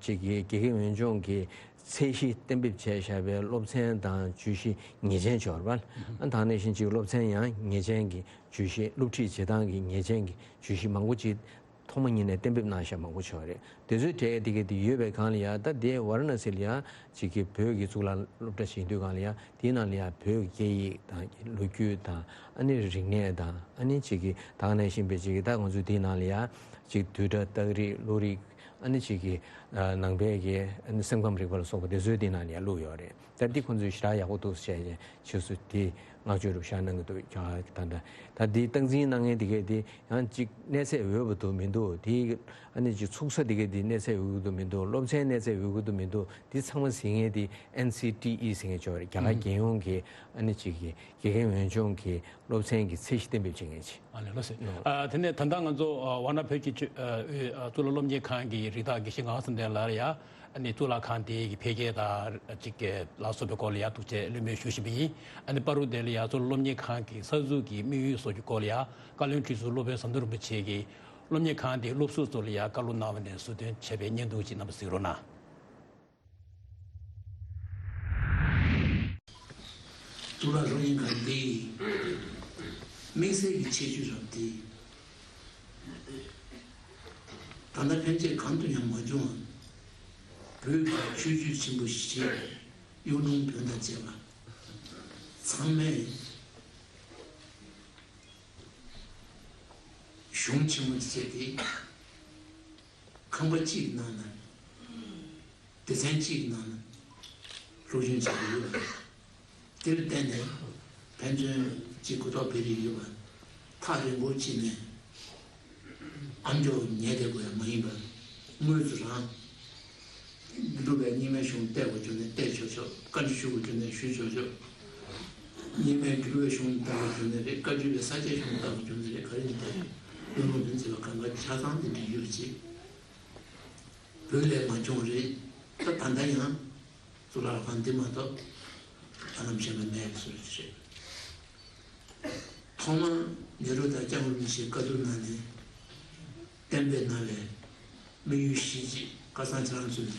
ཅིག་གི་དགེ་རྒན་འོས་སྦྱོང་གི་ཚད་གཞི་གཏན་འབེབས་བྱས་བཞག་པའི་སློབ་ཚན་དང་བརྗོད་གཞི་ངེས་ཅན་ཅིག་ཡོད་རེད་པ། ཨ་ད་ག་ནང་བཞིན་ཅིག་སློབ་ཚན་ཡང་ངེས་ཅན་གྱི་བརྗོད་གཞི་སློབ་ཁྲིད་བྱེད་སྟངས་ཀྱི་ངེས་ཅན་གྱི་བརྗོད་གཞི་མང་པོ་ཅིག་ཐོག་མ་ཉིད་ནས་གཏན་འབེབས་གནང་བཞག་མང་པོ་ཅིག་ཡོད་རེད། དེ་ཚོའི་གྲས་དེ་གས་དེ་ཡོད་པའི་སྒང་ལ་ཡ་ད་དེ་ཝཱ་ར་ཎ་སི་ལ་ཡ་ཅིག་གི་བོད་ཀྱི་གཙུག་ལག་སློབ་གྲྭ་ཞིག་ཡིན་དུས་སྒང་ལ་ཡ་དེའི་ནང་ལ་ཡ་བོད་ཀྱི་སྐད་ཡིག་དང་ལོ་རྒྱུས་དང་ཨ་ནི་རིག་གནས་དང་ཨ་ནི་ཅིག་གི་ད་ག་ནང་བཞིན་པའི་ཅིག་གི་ད་ང་ཚོ་དེའི་ནང་ལ་ཡ་ཅིག་བསྡུས་གྲྭ་རྟགས་རིས་བློ་རིག་ཨ་ནི་ཅིག་གི་ནང་པའི་གི་ཨ་ནི་སེམས་ཁམས་རིག་པ་ལ་སོགས་པ་དེ་ཚོའི་དེའི་ནང་ལ་ཡ་བླུགས་ཡོད་རེད། ད་འདི་ཁོང་ཚོས་ཞེ་དྲག་ཡག་པོ་འདུག་ཟེར་བྱས་ཕྱིས་སུ་དེ་ བསྔགས་བརྗོད་རུ་བཞག་གནང་གི་འདུག་རྒྱ་གར་གྱི་ད་ལྟ་ད་འདི་སྟངས་འཛིན་གནང་མཁན་དེ་གས་དེ་ཡང་ཅིག་གནས་ཚད་འོས་པ་འདུག་མི་འདུག་དེ་ཨ་ནི་ཅིག་ཚུགས་ས་དེ་གས་དེ་གནས་ཚད་འོས་ཀྱི་འདུག་མི་འདུག་སློབ་ཚན་གནས་ཚད་འོས་ཀྱི་འདུག་མི་འདུག་དེ་ཚང་མ་གཟིགས་མཁན་དེ་ཨེན་སི་ཊི་ཨི་ཟེར་མཁན་ཅིག་ཡོད་རེད། རྒྱ་གར་རྒྱལ་ཡོངས་ཀྱི་ཨ་ནི་ཅིག་གི་དགེ་རྒན་འོས་སྦྱོང་གི་སློབ་ཚན་གྱི་ཚད་གཞི་གཏན་འབེབས་བྱེད་མཁན་ཅིག་ཨ་ལས་ལགས་སེ། ཨ་དེ་ནས་ད་ལྟ་ང་ཚོ་ཝཱ་ཎ་བོད་ཀྱི་ཆོས་ཨ་གཙུག་ལག་སློབ་གཉེར་ཁང་གི་རིགས་བདག་དགེ་བཤེས་ངག་དབང་བསམ་གཏན་ལགས་ལ་ཡ་ཨ་ནི་གཙུག་ལག་ཁང་དེ་གི་འཕེལ་རྒྱས་དང་ཅིག་གི་ལ་སོགས་པའི་སྐོར་ལ་ཡ་ཐུགས་རྗེ་བློས་མོལ་ཞུ་བཞིན་པ་ཡིན། ཨ་ནི་བར་དུ་དེ་ལ་ཡ་གཙུག་ལག་སློབ་གཉེར་ཁང་གི་གསར་འཛུགས་ཀྱི་དམིགས་ཡུལ་སོགས་ཀྱི་སྐོར་ལ་ཡ་བཀའ་བློན་ཁྲི་ཟུར་སློབ་དཔོན་ཟམ་གདོང་རིན་པོ་ཆེ་གིས་སློབ་གཉེར་ཁང་དེའི་སློབ་ཟུར་ཚོ་ལ་ཡ་བཀའ་སློབ་གནང་བ་ནས་ཟུར་འདོན་བྱས་པའི་བརྙན་ཐུང་ཅིག་རྣམ་པ་གཟིགས་རོགས་གནང་། གཙུག་ལག་སློབ་གཉེར་ཁང་འདིའི་དམིགས་བསལ་གྱི་ཁྱད་ཆོས་རབ་སྟེ། ད་ལྟ་ཕན་ཆད་གང་དུ་ཡང་མ་བྱུང་བ། བོད་ཀྱི་ཆོས་བརྒྱུད་ཆེན་པོ་བཞི། གཡུང་དྲུང་བོན་དང་བཅས་པ་ཚང་མས་གཞུང་ཆེན་མོ་བྱས་ཏེ། ཁང་པ་གཅིག་ནང་ན། སྡེ་ཚན་གཅིག་ནང་ལ་སློབ་སྦྱོང་བྱེད་ཀྱི་ཡོད་པ་རེད། དེར་བརྟེན་ནས་ཕན་ཚུན་གཅིག་གོ་རྟོགས་སྤེལ་གྱི་ཡོད་པ། ཐག་རིང་པོ་གཅིག་ནས་ཨ་མཆོག་ཉལ་བསྡད་དགོས་ཡ་མ་ཡིན་པར། དངོས་སུ་རང་སྒྲུབ་པའི་རྙིང་མའི་གཞུང་བལྟ་དགོས་བྱུང་ན་བལྟ་ཆོག་ཆོག་བཀའ་འདྲི་ཞུ་དགོས་བྱུང་ན་ཞུ་ཆོག་ཆོག་རྙིང་མའི་འགྱུར་བའི་གཞུང་ལྟ་དགོས་བྱུང་ན་རེད། བཀའ་འགྱུར་བའི་ས་སྐྱའི་གཞུང་ལྟ་དགོས་བྱུང་ན་རེད། ག་རེ་ཡིན་ད་རེད། བློན་པོ་མིན་ཚེ་བ་གང་ག་ཆ་ཚང་དེ་འདྲ་ཡོད་ཅེས། བོད་ལས་མ་བྱུང་རེད། ད་ད་ལྟ་ཡང་གཙུག་ལག་ཁང་འདི་མ་གཏོགས་ད་ལམ་གཞན་པ་མེད་པའི་བཟོ་རེད། ཐོག་མར་ནེ་རུ་དང་སྐྱབས་མགོན་རིན་པོ་ཆེས་བཀའ་བསྡུར་གནང་ནས་གཏན་འབེབས་གནང་བའི་དམིགས་ཡུལ་བཞི་ཅིག་ཁ་སང་ཁྱེད་རང་ཚོས་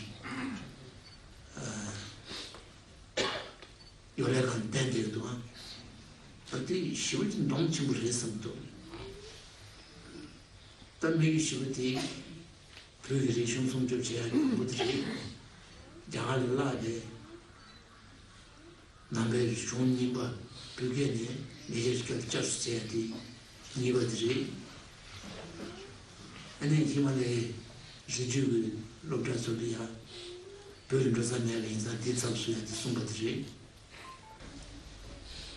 ཡོ་ལས་ཁང་བསྟན་བསྡད་འདུག་ཨང་། ད་དེ་ཞེ་པོ་ཅིག་གདོང་ཆེན་པོ་རེད་བསམ་འདུག་ད་དམིགས་ཡུལ་ཞེ་པོ་དེ། བོད་ཀྱི་རིག་གཞུང་སྲུང་སྐྱོབ་བྱེད་ཡག་གི་འགོ་དེ་རེད། རྒྱ་གར་ལ་བརླགས་ཏེ། ནང་པའི་གཞུང་རྙིང་པ་བོད་སྐད་ནས་མེས་རྒྱལ་གྱི་སྐད་དུ་བསྐྱར་གསོ་བྱས་ཏེ་གཉིས་པ་དེ་རེད། ཨ་ནི་ཧི་མ་ལ་ཡའི་རི་རྒྱུད་ཀྱི་སློབ་གྲྭ་ཚོ་ལ་ཡང་བོད་ལ་འགྲོ་ས་མེད་པ་ཡིན་ཙང་དེ་ཚབ་བཟོ་ཡག་དེ་གསུམ་པ་དེ་རེད།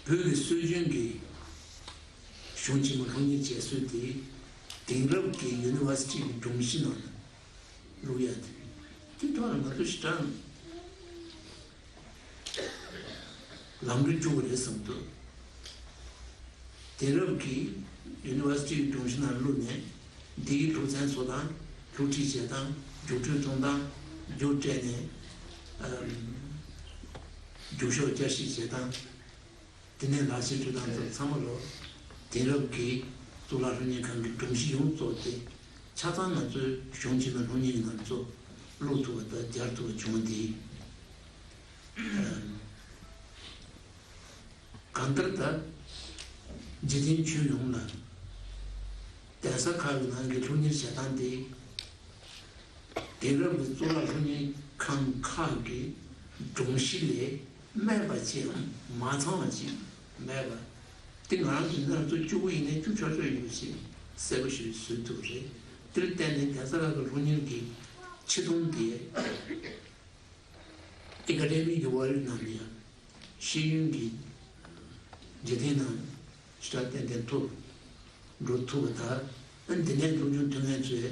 བོད་ཀྱི་སྲོལ་རྒྱུན་གྱི་གཞུང་ཆེན་མོ་སློབ་གཉེར་བྱེད་སྲོལ་དེ་དེང་རབས་ཀྱི་ཡུ་ནི་ཝར་སི་ཊི་གི་སྒྲོམ་གཞི་ནང་བླུག་ཡ་དེ། དེ་ཐོག་ལ་ང་ཚོ་ཞེ་དྲག་ལམ་འགྲོ་བཅུག་པ་རེད་བསམ་འདུག་དེང་རབས་ཀྱི་ཡུ་ནི་ཝར་སི་ཊི་གི་སྒྲོམ་གཞི་ནང་བླུགས་ནས། འདིའི་སློབ་ཚན་བཟོ་སྟངས། སློབ་ཁྲིད་བྱེད་སྟངས། རྒྱུགས་སྤྲོད་གཏོང་སྟངས། རྒྱུགས་སྤྲད་ནས་ཨམ། རྒྱུགས་ཤོག་བསྐྱར་ཞིབ་བྱེད་སྟངས། དེ་ནས་ལག་ཁྱེར་སྤྲོད་སྟངས་ཚོ་ཚང་མ་ལོ། དེང་རབས་ཀྱི་གཙུག་ལག་སློབ་གཉེར་ཁང་གི་སྒྲོམ་གཞི་ཡོངས་རྫོགས་ཏེ། ཆ་ཚང་ང་ཚོའི་གཞུང་ཆེན་མོའི་སློབ་གཉེར་གྱི་ནང་ཚོ་བླུག་ཐུབ་པ་དང་སྦྱར་ཐུབ་པ་བྱུང་བ་དེ། གང་ལྟར་ད་འཇིག་རྟེན་ཁྱོན་ཡོངས་ལ་གདན་ས་ཁག་གི་ནང་གི་སློབ་གཉེར་བྱེད་སྟངས་དེ། དེང་རབས་ཀྱི་གཙུག་ལག་སློབ་གཉེར་ཁང་ཁག་གི་སྒྲོམ་གཞི་ལས་སྨད་པ་ཅིག་མ་ཚང་བ་ཅིག་མེད་པ། དེ་ང་རང་ཚོ་ང་ཚོ་བཅུ་དགུ་ཡིན་ནའི་བཅུ་ཆོག་ཆོག་ཡོད་ཅེས་གསལ་པོ་ཞིག་བཟོས་ཐུབ་རེད། དེར་བརྟེན་ནས་གདན་ས་ཁག་གི་སློབ་གཉེར་གྱི་ཆེ་མཐོང་དེ། ཨེ་ཀ་ཌེ་མིག་གི་ཝརལ་ནང་ལ་ཡང་ཤེས་ཡོན་གྱི་འཇིག་རྟེན་ནང་ཞེ་དྲག་ཏན་ཏན་ཐོབ་འགྲོ་ཐུབ་པ་དང་། ཨ་ནི་དེ་ནས་སློབ་སྦྱོང་ཐོན་མཁན་ཚོས་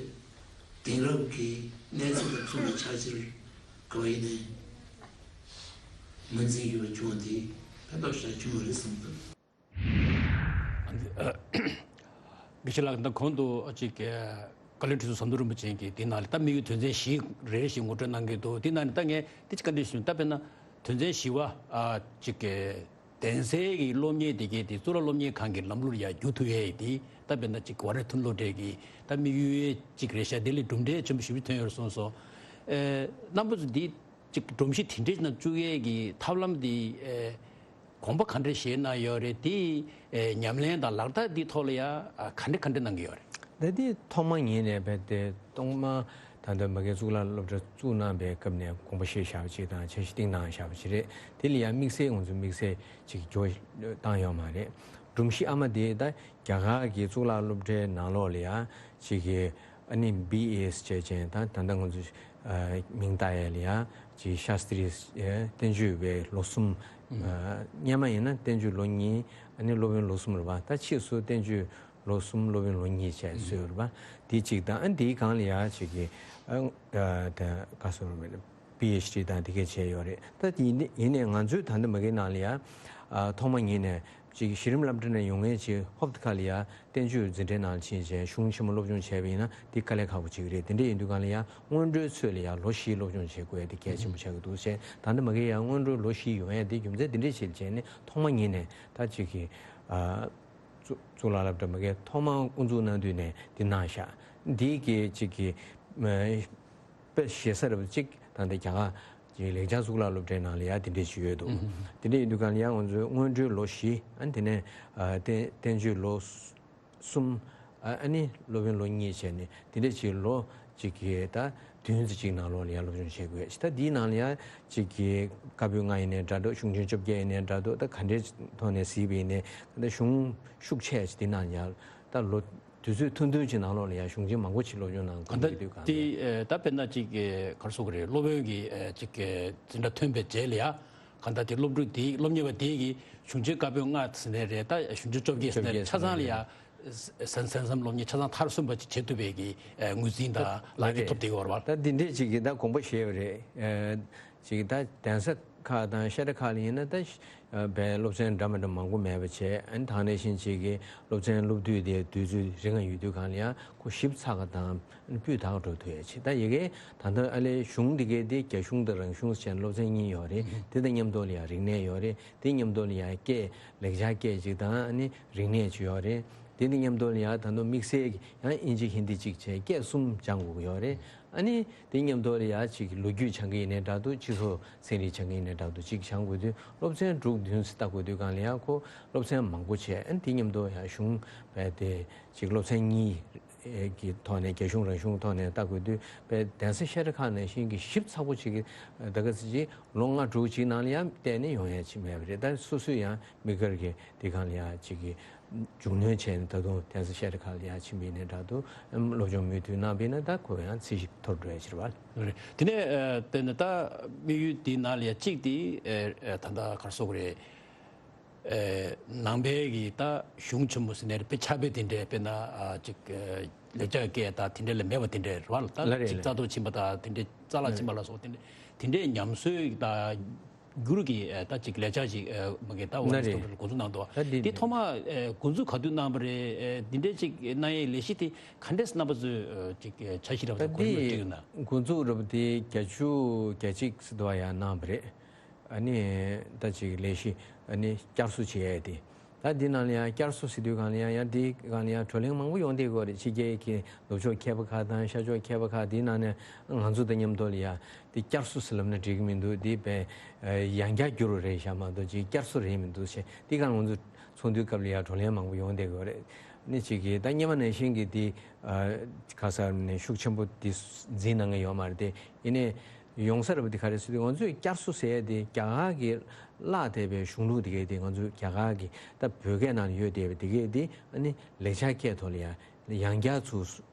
དེང་རབས་ཀྱི་གནས་ཚད་དང་མཚུངས་པའི་ཕྱག་ཕྱིར་ག་བ་ཡིན་ནའི་ངོས་འཛིན་ཡོད་པ་བྱུང་བ་དེ་ཕན་ཐོགས་ཞེ་དྲག་བྱུང་བ་རེད་བསམ་འདུག་དགེ་བཤེས་ལགས། ད་གོང་དུ་ཅིག་བཀའ་བློན་ཁྲི་ཟུར་ཟམ་གདོང་རིན་པོ་ཆེ་གིས་དེ་ནང་ལ་ད་དམིགས་ཡུལ་དོན་ཚན་བཞི་རེ་རེ་བཞིན་ངོ་སྤྲོད་གནང་གི་འདུག་དེ་ནང་ནས་ད་ངས་དེ་ཅིག་བཀའ་འདྲི་ཞུ། ད་དཔེར་ན་དོན་ཚན་བཞི་པ་ཨ་ཅིག་གདན་སའི་གི་སློབ་གཉེར་དེ་གའི་དེ་གཙུག་ལག་སློབ་གཉེར་ཁང་གི་ལམ་ལུགས་ལ་ཡར་བསྒྱུར་ཐུབ་ཡས་དེ། ད་དཔེར་ན་ཅིག་ཝ་ར་ཐུན་སློབ་གྲྭའི་གི་ད་དམིགས་ཡུལ་ཅིག་རེད་ཤག་དེ་ལས་གྲུབ་འབྲས་ཆེན་པོ་ཞེ་པོ་ཐོན་ཡོད་རེད་གསུངས་སོང་། ཨེ་རྣམ་པ་ཚོ་འདི་ཅིག་སྒྲོམ་གཞི་དེ་འདྲའི་ནང་བཅུག་ཡས་ཀྱི་ཐབས་ལམ་དེ་ཨེ་དགོངས་པ་ག་འདྲ་བཞེས་གནང་ཡོད་རེད། དེ་ཨེ་ཉམས་ལེན་དང་ལག་བསྟར་འདི་ཐོག་ལ་ཡ་ཨ་ག་འདྲ་ག་འདྲ་གནང་གི་ཡོད་རེད། ད་དེ་ཐོག་མ་ཉིད་ནས་རྦད་དེ་ཐོག་མ་ད་ལྟ་མ་གི་གཙུག་ལག་སློབ་གྲྭ་བཙུགས་གནང་པའི་སྐབས་ནས་དགོངས་པ་བཞེས་བཞག་པ་ཅིག་དང་འཆར་གཞི་བཏིང་གནང་བཞག་པ་ཅིག་རེད། དེ་ལ་ཡ་དམིགས་བསལ་ང་ཚོ་དམིགས་བསལ་ཅིག་འཇོག་བཏང་ཡོད་མ་རེད། སྒྲོམ་གཞི་ཨ་མ་དེ་ད་རྒྱ་གར་གྱི་གཙུག་ལག་སློབ་གྲྭའི་ནང་ལོགས་ལ་ཡ་ཅིག་གི་ཨ་ནི་བི་ཨེ་ཨེས་བྱས་ཅན་ད་ད་ལྟ་ང་ཚོ་ཨ་མིང་བཏགས་ཡས་ལ་ཡ་ཅིག་ཤཱ་སྟྲི་ཨེ་བསྟན་བཅོས་པའི་ལོ་གསུམ་ ཨ་སྔོན་མ་ཡིན་ན་བསྟན་བཅོས་ལོ་གཉིས། ཨ་ནི་སློབ་དཔོན་ལོ་གསུམ་རེད་པ། ད་ཕྱིས་སུ་བསྟན་བཅོས་ལོ་གསུམ། སློབ་དཔོན་ལོ་གཉིས་བྱས་བཟོས་རེད་པ། དེ་གཅིག་དང་། ཨ་དེའི་སྒང་ལ་ཡ་ཅིག་གི་ཨ་ཨ་ད་ག་སོ་རུ་མེད་པི་ཨེཆ་ཌི་དང་དེ་གས་བྱས་ཡོད་རེད། ད་དེ་ཡིན་ནའི་ཡིན་ནའི་ང་ཚོའི་ད་ལྟ་མ་གི་ནང་ལ་ཡ་ཨ་ཐོག་མ་ཉིད་ནས་ཅིག་གཞི་རིམ་སློབ་གྲྭ་ནས་ཡོང་མཁན་ཅིག་ཧོབ་ཏེ་ཁ་ལ་ཡ་བསྟན་བཅོས་འཛིན་གྲྭའི་ནང་ཕྱིན་བྱས་གཞུང་ཆེན་མོ་སློབ་སྦྱོང་བྱས་པ་ཡིན་ན་དེ་དཀའ་ལས་ཁག་པོ་ཅིག་རེད། དེ་འདྲ་ཡིན་དུས་སྒང་ལ་ཡ་སྔོན་འགྲོའི་ཚོད་ལ་ཡ་ལོ་བཞི་སློབ་སྦྱོང་བྱེད་དགོས་ཡ་དེ་གལ་ཆེན་པོ་ཆགས་ཀྱི་འདུག་བྱས། ད་ལྟ་མ་གི་ཡ་སྔོན་འགྲོའི་ལོ་བཞི་ཡོང་ཡ་དེ་རྒྱུ་མཚན་དེ་འདྲ་ཞིག་བྱས་ནས་ཐོག་མ་ཉིད་ནས་ད་ཅིག་གི་ཨ་གཙུག་གཙུག་ལག་སློབ་གྲྭ་མ་གི་ཐོག་མ་དབུ་འཛུགས་གནང་དུས་ནས་དེ་གནང་ཤག་འདི་གི་ཅིག་གི་མ་དཔེ་ཞེ་ས་རེད་པ་ཅིག་ད་ལྟ་རྒྱ་གར་གྱི་ལེགས་སྦྱར་གཙུག་ལག་སློབ་གྲྭའི་ནང་ལ་ཡ་དེ་འདྲས་ཅིག་ཡོད་འདུག་དེ་འདྲས་ཡིན་དུས་སྒང་ལ་ཡ་ང་ཚོའི་སྔོན་འགྲོའི་ལོ་བཞི། ཨ་དེ་ནས་ཨ་བསྟན་བསྟན་བཅོས་ལོ་གསུམ། ཨ་ཨ་ནི་སློབ་དཔོན་ལོ་གཉིས་བྱས་ནས་དེ་འདྲས་ཅིག་ལོ་གཅིག་གི་ད་བདུན་ཙམ་ཅིག་ནང་ལོགས་ལ་ཡ་སློབ་སྦྱོང་བྱེད་དགོས། ད་འདིའི་ནང་ལ་ཡ་ཅིག་གི་བཀའ་པོད་ལྔ་ཡིན་ནའི་འདྲ་འདུག་གཞུང་ཆེན་བཅོ་བརྒྱད་ཡིན་ནའི་འདྲ་འདུག་ད་ག་འདྲའི་ཐོག་ནས་གཟིགས་པ་ཡིན་ནའི་ད་གཞུང་ཤུགས་ཆེ་ཅིག་དེ་ནང་ཡ་ད་ལོ་དུས་ཚོད་ཐུང་ཐུང་ཅིག་ནང་ལོགས་ལ་ཡ་གཞུང་ཆེན་མང་པོ་ཅིག་སློབ་སྦྱོང་གནང་ག་དགོས་ཀྱི་འདུག་ག་དེ་ད་དཔེར་ན་ཅིག་ག་རེ་ཟེར་དགོས་རེད། སློབ་དཔོན་གྱི་ཅིག་འཛིན་གྲྭ་ཐོན་པའི་རྗེས་ལ་ཡ་ག་ད་དེ་སློབ་ཕྲུག་དེ་སློབ་གཉེར་བ་དེ་གི་གཞུང་ཆེན་བཀའ་པོད་ལྔ་ཟེར་ནའི་རེད། ད་གཞུང་ཆེན་བཅོ་བརྒྱད་ཟེར་ནའི་རེད། ཆ་ཚང་ལ་ཡ་ཟན་ཟན་མཚམས་སློབ་གཉེར་ཆ་ཚང་མཐར་སོན་པ་ཅིག་བྱེད་ཐུབ་པའི་གི་ངོས་འཛིན་དང་ལག་འཁྱེར་ཐོབ་བསྡད་ཡོད་རེད་པ། ད་འདི་འདྲས་ཅིག་གི་ད་དགོངས་པ་བཞེས་པ་རེད། ཅིག་ད་གདན་ས་ཁག་དང་བཤད་གྲྭ་ཁག་ལ་ཡིན་ན་ད་བའི་སློབ་ཚན་འདྲ་མི་འདྲ་མང་པོ་མེད་པ་བྱས། ཨ་ནི་དེ་ནང་བཞིན་ཅིག་གི་སློབ་ཚན་སློབ་དུས་དེ་དུས་ཚོད་རིང་ང་ཡོད་དུས་སྒང་ལ་ཡང་ཁོ་ཞིབ་ཚགས་པ་དང་སྤུས་དག་འགྲོ་ཐུབ་ཡ་ཆེ། ད་ཡ་གི་ད་ལྟ་ཨ་ལས་གཞུང་འདི་གའི་དེ་རྒྱ་གཞུང་དང་རང་གཞུང་བྱས་ནས་སློབ་ཚན་གཉིས་ཡོད་རེད། དེ་དང་མཉམ་དུ་ལ་ཡང་རིག་གནས་ཡོད་རེད། དེ་མཉམ་དུ་ལ་ཡང་སྐད་ལེགས་སྦྱར་སྐད་ཅིག་དང་ཨ་ནི་རིག་གནས་ཅིག་ཡོད་རེད། དེ་དང་མཉམ་དུ་ལ་ཡང་ད་དུང་དམིགས་བསལ་གྱི་ཡང་དབྱིན་ཇི་ཧིན་དི་ཅིག་བྱས་སྐད་གསུམ་སྦྱང་དགོས་ཀྱི་ཡོད་རེད། ཨ་ནི་དེ་མཉམ་དུ་ལ་ཡང་ཅིག་ལོ་རྒྱུས་སྦྱང་གི་ཡིན་ནའི་འདྲ་འདུག་སྤྱི་ཚོགས་ཚན་རིག་སྦྱང་གི་ཡིན་ནའི་འདྲ་འདུག་ཅིག་སྦྱང་དགོས་དུས་སློབ་ཚན་དྲུག་བདུན་ཙམ་ལྟ་དགོས་དུས་སྒང་ལ་ཡང་ཁོ་སློབ་ཚན་མང་པོ་བྱས། ཨ་ནི་དེ་མཉམ་དུ་ཡང་གཞུང་བས་དེ་ཅིག་སློབ་ཚན་གཉིས་ཀྱི་ཐོག་ནས་རྒྱ་གཞུང་རང་གཞུང་ཐོག་ནས་ལྟ་དགོས་དུས་བས་གདན་ས་བཤད་གྲྭ་ཁག་ནང་བཞིན་གྱི་ཞིབ་ཚགས་པོ་ཅིག་གི་ད་ག་ཚོད་ཅིག་ལོ་ལྔ་དྲུག་ཅིག་ནང་ལ་ཡང་གཏན་ནས་ཡོང་ཡ་ཅིག་མེད་པ་རེད། ད་སོ་སོས་ཡང་དམིགས་བཀར་གྱི་དེ་སྒང་ལ་ཡང་ཅིག་གི་མཇུག་སྣོན་བྱས་ནས་ད་དུང་གདན་ས་བཤད་གྲྭ་ཁག་ལ་ཡང་ཕྱིན་པ་ཡིན་ནའི་འདྲ་འདུག་སློབ་སྦྱོང་མུ་མཐུད་གནང་བ་ཡིན་ན་ད་ཁོ་ཡང་ཚད་གཞི་མཐོ་རུ་འགྲོ་ཡ་ཕྱིར་བ། རེད། དེ་ནས་ཨ་དེ་ནས་ད་དམིགས་ཡུལ་འདི་ནང་ལ་ཡང་གཅིག་དེ་ཨ་ད་ལྟ་ག་རེ་ཟེར་དགོས་རེད། ཨ་ནང་པའི་གི་ད་གཞུང་ཆེན་མོ་ཟེར་ནའི་རེད། དཔེ་ཕྱག་དཔེ་དེ་འདྲའི་དཔེར་ན་ཨ་ཅིག་ཨ་ལེགས་སྦྱར་སྐད་དང་དེ་འདྲ་ལ་མེད་པ་དེ་འདྲ་རེད་བ། ད་ལ་རེད་ཅིག་ལ། རྩ་རྫོགས་ཕྱིན་པ་དང་དེ་འདྲའི་རྩ་བརླག་ཕྱིན་པ་ལ་སོགས་དེ་འདྲ་དེ་འདྲའི་ཉམས་གསོའི་ད་བསྒྱུར་གྱི་ཨ་ད་ཅིག་ལེགས་སྦྱར་ཅིག་ཨ་མ་གི་ད་འོ་ན་རེད། འགོ་འཛུགས་གནང་འདུག་ད་འདི་དེ་ཐོག་མ་ཨ་འགོ་འཛུགས་ག་དུས་གནང་བ་རེད། ཨ་འདི་འདྲའི་ཅིག་གནང་ཡའི་ལས་གཞི་དེ་ག་འདྲས་རྣམ་པ་ཚོས་ཨ་ཅིག་ཨ་འཆར་གཞི་རབ་ད་དང་གོ་རིམ་འདི་བསྒྲིགས་ཡོད་ན། འགོ་འཛུགས་རབ་དེ་བརྒྱད་ཅུ་གྱ་གཅིག་ཙམ་དུ་བ་ཡང་གནང་བ་རེད། ཨ་ནི་ད་ཅིག་ལས་གཞི་ཨ་ནི་བསྐྱར་གསོ་བྱེད་ཡ་དེ། ད་འདི་ནང་ལ་ཡང་བསྐྱར་གསོ་ཟེར་དུས་སྒང་ལ་ཡང་ཡང་འདི་སྒང་ལ་ཡང་བགྲོ་གླེང་མང་པོ་ཡོང་བསྡད་ཀྱི་ཡོད་རེད། ཕྱི་རྒྱལ་གྱི་ནུབ་ཕྱོགས་མཁས་པ་ཁག་དང་ཤར་ཕྱོགས་མཁས་པ་ཁག་འདིའི་ནང་ནས་ང་ཚོ་དང་མཉམ་དུ་ལ་ཡང་འདི་བསྐྱར་གསོ་ཟེར་ལབ་ན་འགྲིག་གི་མི་འདུག་འདི་བས་ཡང་བསྐྱར་བསྒྱུར་བ་རེད་ཤག་མ་གཏོགས་ཅིག་བསྐྱར་གསོ་རེད་མི་འདུག་ཟེར། འདི་སྒང་ང་ཚོ་ཚོགས་འདུའི་སྐབས་ལ་ཡང་བགྲོ་གླེང་མང་པོ་ཡོང་བསྡད་ཀྱི་ཡོད་རེད། ནི་གཅིག་གིས་ད་སྔོན་མ་ནང་བཞིན་གྱི་འདི་ཁ་སང་ནས་ཤུགས་ཆེན་པོ་འདི་འཛིན་གནང་གི་ཡོད་མ་རེད་དེ། ཡིན་ནའི་ཡོང་ས་རེད་པ། དེ་ག་རེ་ཟེར་དུས་ང་ཚོས་བསྐྱར་གསོ་ཟེར་ཡ་དེ་རྒྱ་གར་གྱི་བརླགས་བསྡད་པའི་གཞུང་ལུགས་དེ་གས་དེ་ང་ཚོས་རྒྱ་གར་གྱི་ད་བོད་སྐད་ནང་ཡོད་བསྡད་པ་དེ་གས་དེ་ཨ་ནི་ལེགས་སྦྱར་སྐད་ཐོག་ལ་ཡང་ཡང་བསྐྱར་ཚུར་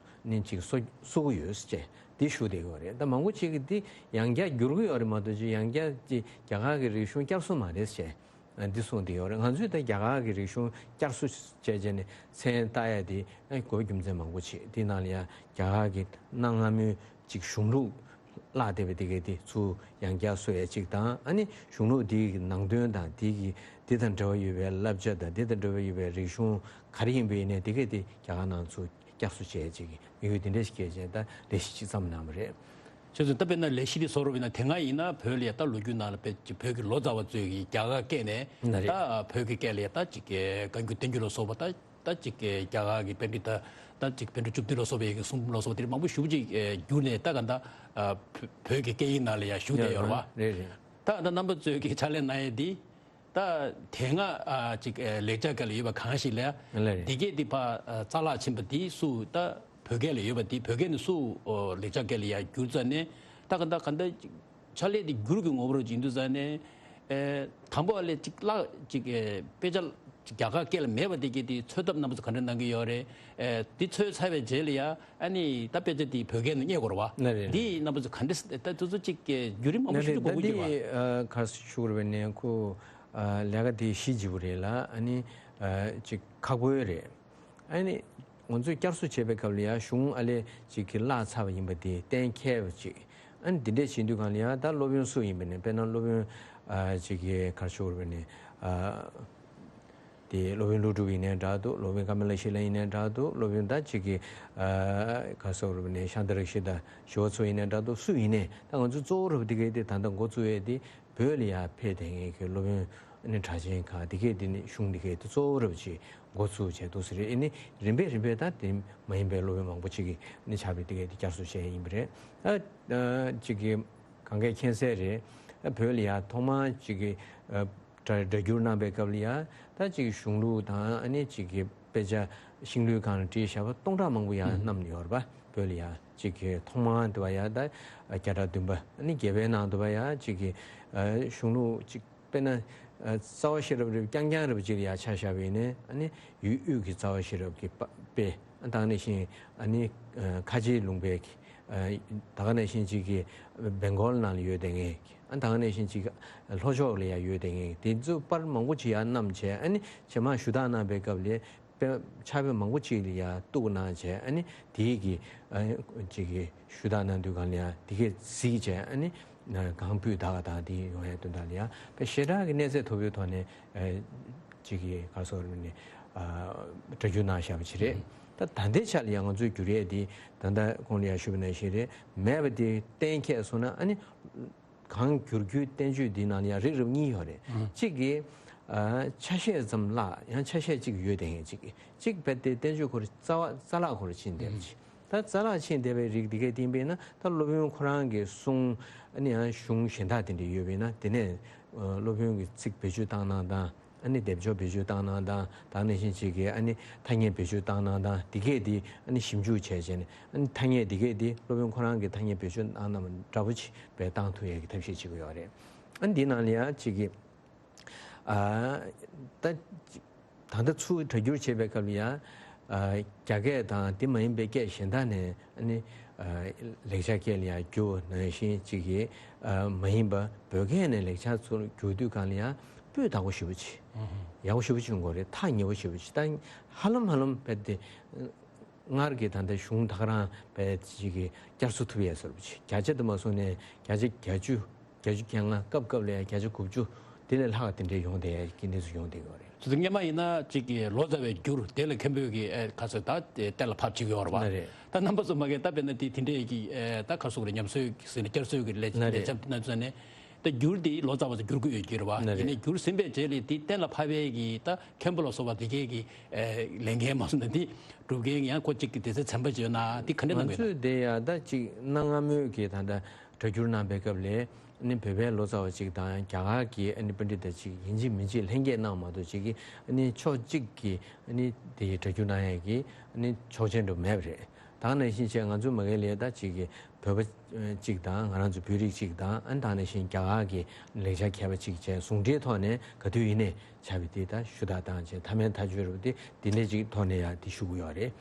ནི་ཅིག་གསོ་གསོ་གི་ཡོད་ཟེར་དེ་ཞུ་བསྡད་ཀྱི་ཡོད་རེད། ད་མང་པོ་ཅིག་གིས་དེ་ཡང་བསྐྱར་བསྒྱུར་གྱི་ཡོད་རེད་མ་གཏོགས་ཅིག་ཡང་བསྐྱར་ཅིག་རྒྱ་གར་གྱི་རིག་གཞུང་བསྐྱར་གསོ་མ་རེད་ཟེར། འདི་གསུངས་བསྡད་ཡོད་རེད། ང་ཚོས་ད་རྒྱ་གར་གྱི་རིག་གཞུང་བསྐྱར་གསོ་བྱས་བྱས་ནས་མཚན་བཏགས་ཡ་དེ་ཨ་དགོས་རྒྱུ་མཚན་མང་པོ་ཆེ། དེ་ནང་ལ་ཡང་རྒྱ་གར་གྱི་གནའ་སྔ་མོའི་ཅིག་གཞུང་ལུགས་བརླགས་བསྡད་པ་དེ་གའི་དེ་ཚུར་ཡང་བསྐྱར་གསོ་ཡ་ཅིག་དང་། ཨ་ནི་གཞུང་ལུགས་དེའི་ནང་དོན་དང་དེ་གི་དེ་དང་འབྲེལ་བ་ཡོད་པའི་བསླབ་བྱ་དང་དེ་དང་འབྲེལ་བ་ཡོད་པའི་རིག་གཞུང་ག་རེ་ཡིན་པ་ཡིན་ནའི་དེ་གའི་དེ་རྒྱ་གར་ནང་ཚུར་བསྐྱར་གསོ་བྱས་ཅིག་དམིགས་ཡུལ་དེ་འདྲ་ཞིག་བསྐྱེད་བྱས་ད་ལས་གཞི་ཅིག་བརྩམས་གནང་བ་རེད། ཁྱེད་ཚོས་ད་དཔེར་ན་ལས་གཞི་དེ་བཟོ་རོགས་བྱས་ན་དེ་སྔ་ཡིན་ན་བོད་ལ་ཡ་ད་ལོ་རྒྱུས་ནང་ལ་དཔེ་ཅིག་བོད་ཀྱི་ལོ་ཙཱ་བ་ཚོས་ཀྱི་རྒྱ་གར་སྐད་ནས་ན་རེད། ད་བོད་ཀྱི་སྐད་ལ་ཡ་ད་ཅིག་གི་བཀའ་འགྱུར་བསྟན་འགྱུར་ལ་སོགས་པ་ད་ད་ཅིག་གི་རྒྱ་གར་གྱི་པཎྜི་ཏ་ད་ཅིག་པཎྜི་ཏ་བཅུ་བདུན་ལ་སོགས་པའི་གི་གསུང་འབུམ་ལ་སོགས་པ་དེ་མང་པོ་ཞེ་པོ་ཅིག་བསྒྱུར་ནས་ད་ག་ད་བོད་ཀྱི་སྐད་ཡིག་ནང་ལ་ཡ་ཞུགས་བསྡད་ཡོད་རེད་བ། རེད་རེད། ད་ད་རྣམ་པ་ཚོས་ཀྱི་ཕྱག་ལས་གནང་ཡས་འདི། ད་དེ་སྔ་ཨ་ཅིག་ཨ་ལེགས་སྦྱར་སྐད་ལ་ཡོད་པ་གང་ཞིག་ལ་ལགས་རེད། འདི་སྐད་འདི་ཕར་ཨ་རྩ་བརླག་ཕྱིན་པ་འདི་སུ་ད་བོད་སྐད་ལ་ཡོད་པ་འདི་བོད་སྐད་ནས་སུ་ཨོ་ལེགས་སྦྱར་སྐད་ལ་ཡར་བསྒྱུར་ཙ་ནས་ད་ག་ད་ག་ད་ཕྱག་ལས་འདི་བསྒྱུར་གྱི་ངོ་བོར་ཅིག་ཡིན་དུས་ཙ་ནས་ཨེ་དང་པོ་ཨ་ལས་ཅིག་བརླག་ཅིག་ཨེ་དཔེ་ཆ་ཅིག་རྒྱ་གར་སྐད་ལ་མེད་པ་འདི་སྐད་འདི་འཚོལ་ཐབས་རྣམ་པ་ཚོ་ག་འདྲ་གནང་གི་ཡོད་རེད། ཨེ་འདི་འཚོལ་ཚར་བའི་རྗེས་ལ་ཡ་ཨ་ནི་ད་དཔེ་ཆ་འདི་བོད་སྐད་ནང་བསྙད་དགོས་རེད་བ། ལགས་རེད། འདི་རྣམ་པ་ཚོ་ག་འདྲ་ད་དུས་ཚོད་ཅིག་བརྒྱུད་རིམ་མང་པོ་ཞིག་ཏུ་དགོས་ཀྱི་ཡོད་པ། ལགས་རེད། ད་འདི་ཨ་ག་རེ་ཞུ་དགོས་རེད་པས་ནས་ཁོ། ཨ་ལས་ཀ་དེ་གཞི་བརྗིད་པོ་རེད་ལ། ཨ་ནི་ཨ་ཅིག་ཁག་པོ་རེད། ཨ་ནི་ང་ཚོས་བསྐྱར་གསོ་བྱེད་པའི་སྐབས་ལ་ཡང་གཞུང་ཨ་ལས་ཅིག་གི་བརླག་ཚར་བ་ཡིན་པ་དེ་གཏན་འཁེལ་བ་ཅིག་ཨ་ནི་འདི་འདྲས་བྱེད་དུས་གང་ལ་ཡང་ད་སློབ་དཔོན་སུ་ཡིན་པ་ནས། དཔེར་ན་སློབ་དཔོན་ཨ་ཅིག་གི་ག་རེ་ཞུ་དགོས་རེད་པ་ནས། ཨ་དེ་སློབ་དཔོན་ཀླུ་སྒྲུབ་ཡིན་ནའི་འདྲ་འདུག་སློབ་དཔོན་ཀ་མ་ལ་ཤཱི་ལ་ཡིན་ནའི་འདྲ་འདུག་སློབ་དཔོན་ད་ཅིག་གི་ཨ་ག་རེ་ཞུ་དགོས་རེད་པ་ནས། ཤཱནྟ་རཀྵི་ཏ་ཞི་བ་འཚོ་ཡིན་ནའི་འདྲ་འདུག་སུ་ཡིན་ནའི་ད་ང་ཚོ་གཙོ་བོ་རུ་འདི་གས་དེ་ད་ལྟ་འགོ་བཙུགས་ཡས་དེ་བོད་ལ་ཡར་ཕེབས་བསྡད་མཁན་གྱི་སློབ་དཔོན་ཨ་ནི་གྲགས་ཅན་ཁག་འདི་གས་དེ་ནི་གཞུང་འདི་གས་དེ་གཙོ་བོ་རུ་ཅིག་འགོ་བཙུགས་བྱས་འདུག་ཟེར་རེད། ཨ་ནི་རིམ་པས་རིམ་པས་ད་དེ་མ་ཡིན་པའི་སློབ་དཔོན་མང་པོ་ཅིག་གིས་ཨ་ནི་ཕྱག་དཔེ་འདི་གས་དེ་བསྐྱར་གསོ་བྱས་ཡིན་པ་རེད། ད་ཅིག་གི་གང་གས་མཁྱེན་གསལ་རེད། ད་བོད་ལ་ཡར་ཐོག་མར་ཅིག་གི་ཨ་སྒྲ་སྒྲ་བསྒྱུར་གནང་པའི་སྐབས་ལ་ཡང་ད་ཅིག་གཞུང་ལུགས་དང་ཨ་ནི་ཅིག་གི་དཔེ་ཆ་ཤིང་ལོའི་སྒང་ལ་བྲིས་བཞག་པ་སྟོང་ཕྲག་མང་པོ་ཡང་ཨུམ། བསྣམས་ཡོད་རེད་པ། བོད་ལ་ཡང་ཅིག་གི་ཐོག་མར་འདི་བ་ཡང་ད་བརྒྱ་ཕྲག་བདུན་པ་ཨ་ནི་བརྒྱད་པའི་ནང་འདི་བ་ཡང་ཅིག་གི་ཨ་གཞུང་ལུགས་ཅིག་དཔེར་ན་ཨ་རྩ་བ་ཤེས་རབ་རེ་རྐྱང་རྐྱང་རེ་ཅིག་ལ་ཡང་ཆ་བཞག་པ་ཡིན་ནའི་ཨ་ནི་ཡུལ་དབུས་ཀྱི་རྩ་བ་ཤེས་རབ་ཀྱི་དཔེ། ཨ་ད་ག་ནང་བཞིན་ཨ་ནི་ཨ་ཁ་ཆེའི་ལུང་པའི་ཨ་ད་ག་ནང་བཞིན་ཅིག་གི་བེང་གོལ་ནང་ལ་ཡོད་བསྡད་མཁན། ཨ་ད་ག་ནང་བཞིན་ཅིག་ལྷོ་ཕྱོགས་ལ་ཡང་ཡོད་བསྡད་མཁན་དེ་ཚོ་པར་མང་པོ་ཅིག་ཡང་བསྣམས་བྱས། ཨ་ནི་རྗེས་མ་ཞུ་དག་གནང་པའི་སྐབས་ལ་དཔེ་ཕྱག་དཔེ་མང་པོ་ཅིག་ལ་ཡང་གཏུགས་གནང་བྱས། ཨ་ནི་དེའི་གི་ཨ་ཅིག་གི་ཞུ་དག་གནང་དུས་གང་ལ་ཡང་དེ་གས་གཟིགས་བྱས། ཨ་ནི་གང་སྤུས་དག་དང་དེ་ཡོང་ཡའི་དོན་དག་ལ་ཡང་དཔེ་ཞེ་དྲག་གི་གནས་ཚད་མཐོ་པོའི་ཐོག་ནས་ཨ་ཅིག་གི་ག་རེ་ཟེར་དགོས་རེད་པ་ནས་ཨ་སྒྲ་བསྒྱུར་གནང་བཞག་པ་ཅིག་རེད། ད་ད་ལྟའི་ཆ་ལ་ཡང་ང་ཚོས་བསྒྱུར་ཡས་དེ་ད་ལྟ་གོང་ལ་ཡང་ཞུས་པ་ནང་བཞིན་རེད། མེད་པ་དེ་གཏན་འཁེལ་སོང་ན་ཨ་ནི་གང་བསྒྱུར་རྒྱུའི་བསྟན་བཅོས་འདིའི་ནང་ལ་ཡང་རིགས་རབ་གཉིས་ཡོད་རེད། ཨང་། གཅིག་གིས་ཨ་ཆ་ཤས་ཙམ་བརླག། ཡང་ཆ་ཤས་གཅིག་ཡོད་བསྡད་མཁན་གཅིག་གིས། གཅིག་རྦད་དེ་བསྟན་བཅོས་ཁོ་རང་རྩ་བ་རྩ་བརླག་ཁོ་རང་ཕྱིན་བསྡད་པ་ཅིག་ད་རྩ་བརླག་ཕྱིན་བསྡད་པའི་རིགས་འདི་གས་བསྟན་པས་ན་ད་སློབ་དཔོན་ཁོ་རང་གི་གསུང་ཨ་ནི་ཡང་གཞུང་གཞན་དག་དེ་འདྲ་ཡོད་པས་ན་དེ་ནས་ཨ་སློབ་དཔོན་གྱི་ཚིག་བེད་སྤྱོད་བཏང་སྟངས་དང་། ཨ་ནི་སྡེབ་སྦྱོར་བེད་སྤྱོད་བཏང་སྟངས་དང་། ད་ག་ནང་བཞིན་ཅིག་གི་ཨ་ནི་ཐ་སྙད་བེད་སྤྱོད་བཏང་སྟངས་དང་། འདི་གས་དེ་ཨ་ནི་ཞིབ་འཇུག་བྱས་བྱས་ནས། ཨ་ནི་ཐ་སྙད་འདི་གས་དེ་སློབ་དཔོན་ཁོ་རང་གིས་ཐ་སྙད་བེད་སྤྱོད་བཏང་སྟངས་འདྲ་པོ་ཅིག་བས་བཏང་ཐུབ་ཡས་ཀྱི་ཐབས་ཤེས་བྱེད་ཀྱི་ཡོད་རེད། ཨ་ནི་འདི་ནང་ལ་ཡང་ཅིག་གི་ཨ་ད་ད་ལྟ་ཚུར་སྒྲ་བསྒྱུར་བྱེད་པའི་སྐབས་ལ་ཡང་ཨ་རྒྱ་སྐད་དང་དེ་མ་ཡིན་པའི་སྐད་གཞན་དག་ནས་ཨ་ནི་ཨ་ལེགས་སྦྱར་སྐད་ལ་ཡང་བསྒྱུར་བ་ནང་བཞིན་ཅིག་གི་ཨ་མ་ཡིན་པ་བོད་སྐད་ནས་ལེགས་སྦྱར་ཚུར་བསྒྱུར་དུས་གང་ལ་ཡང་སྤུས་དག་པོ་ཞེ་པོ་ཅིག་ཨུ་ཧུ། ཡག་པོ་ཞེ་པོ་ཅིག་ཡོང་གི་རེད། ཐག་ཉེ་པོ་ཞེ་པོ་ཅིག་ད་ཧ་ལམ་ཧ་ལམ་རྦད་དེ་སྔར་གྱི་ད་ལྟ་གཞུང་ད་ག་རང་རྦད་ཅིག་གི་བསྐྱར་གསོ་ཐུབ་ཡས་བཟོ་འདྲ་པོ་ཅིག་བརྒྱ་ཆ་དུ་མ་སོང་ནས་བརྒྱ་ཆ་བརྒྱད་ཅུ། བརྒྱད་ཅུ་གྱ་ལྔ། སྐབས་སྐབས་ལ་ཡང་བརྒྱ་ཆ་དགུ་བཅུ་དེ་ལས་ལྷག་དེ་འདྲའི་ཡོང་བསྡད་ཡ་གི་གནས་ཚུལ་ཡོང་བསྡད་ཡོད་རེད། ཚུལ་དུ་སྔོན་མ་ཡིན་ན་གཅིག་གི་ལོ་ཙཱ་བའི་འགྱུར་དེ་ལ་མཁན་པོའི་གི་ཨེ་ཁ་ཚོད་ད་གཏན་ལ་ཕབ་བྱེད་ཀྱི་ཡོད་རེད་པ། ན་རེད། ད་རྣམ་པ་ཚོ་མ་གི་ད་དཔེར་ན་དེ་དེ་འདྲའི་གི་ཨེ་ད་ཁ་སོགས་རེད། ཉམས་གསོའི་ཟེར་ནས་བསྐྱར་གསོའི་གི་ལས་ན་རེད། ལས་བྱ་ན་ཚོ་ནས་ད་འགྱུར་དེ་ལོ་ཙཱ་བ་ཚོ་འགྱུར་དགོས་ཡོད་ཀྱི་རེད་པ། ན་ཡིན་རེད། ནའི་འགྱུར་ཟིན་པའི་རྗེས་ལ་དེ་གཏན་ལ་ཕབ་པའི་གི་ད་མཁན་པོ་ལ་སོགས་པ་དེ་གའི་གི་ཨེ་ལས་འགན་མ་སོང་ན་དེ་སྒྲུབ་མཁན་ཡང་ཁོ་གཅིག་གི་དེ་ཚེ་ཚན་པ་བྱས་ན་དེ་ག་འདྲ་ང་གནང་དགོས་ཚོས་ན། དེ་ཡ་ད་གཅིག་གནའ་སྔ་མོའི་གི་ད་ལྟ་སྒྲ་བསྒྱུར་གནང་པའི་སྐབས་ལ་ཨ་ནི་བོད་པའི་ལོ་ཙཱ་བ་གཅིག་དང་རྒྱ་གར་གྱི་ཨ་ནི་པཎྜི་ཏ་གཅིག་ཡིན་གཅིག་མིན་གཅིག་ལྷན་རྒྱས་གནང་མ་གཏོགས་གཅིག་གིས་ཨ་ནི་ཕྱོགས་གཅིག་གིས་ཨ་ནི་དེ་སྒྲ་བསྒྱུར་གནང་ཡས་ཀྱི་ཨ་ནི་ཆོག་མཆན་འདྲ་མེད་པ་རེད། ད་ག་ནང་བཞིན་བྱས་ང་ཚོ་མ་གི་ལ་ད་གཅིག་གིས་བོད་པ་གཅིག་དང་ང་རང་ཚོ་བོད་རིགས་གཅིག་དང་ཨ་ནི་ད་ག་ནང་བཞིན་རྒྱ་གར་གྱི་ལེགས་སྦྱར་མཁས་པ་གཅིག་བྱས་ཟུང་འབྲེལ་ཐོག་ནས་ག་དུས་ཡིན་ནའི་བྱ་བའི་དེ་ད་ཞུ་དག་བཏང་བྱས་མཐའ་མའི་མཐའ་མཇུག་རུ་དེ་དེ་འདྲས་ཅིག་ཐོག་ནས་ཡང་དེ་ཞུ་གི་ཡོད་རེད།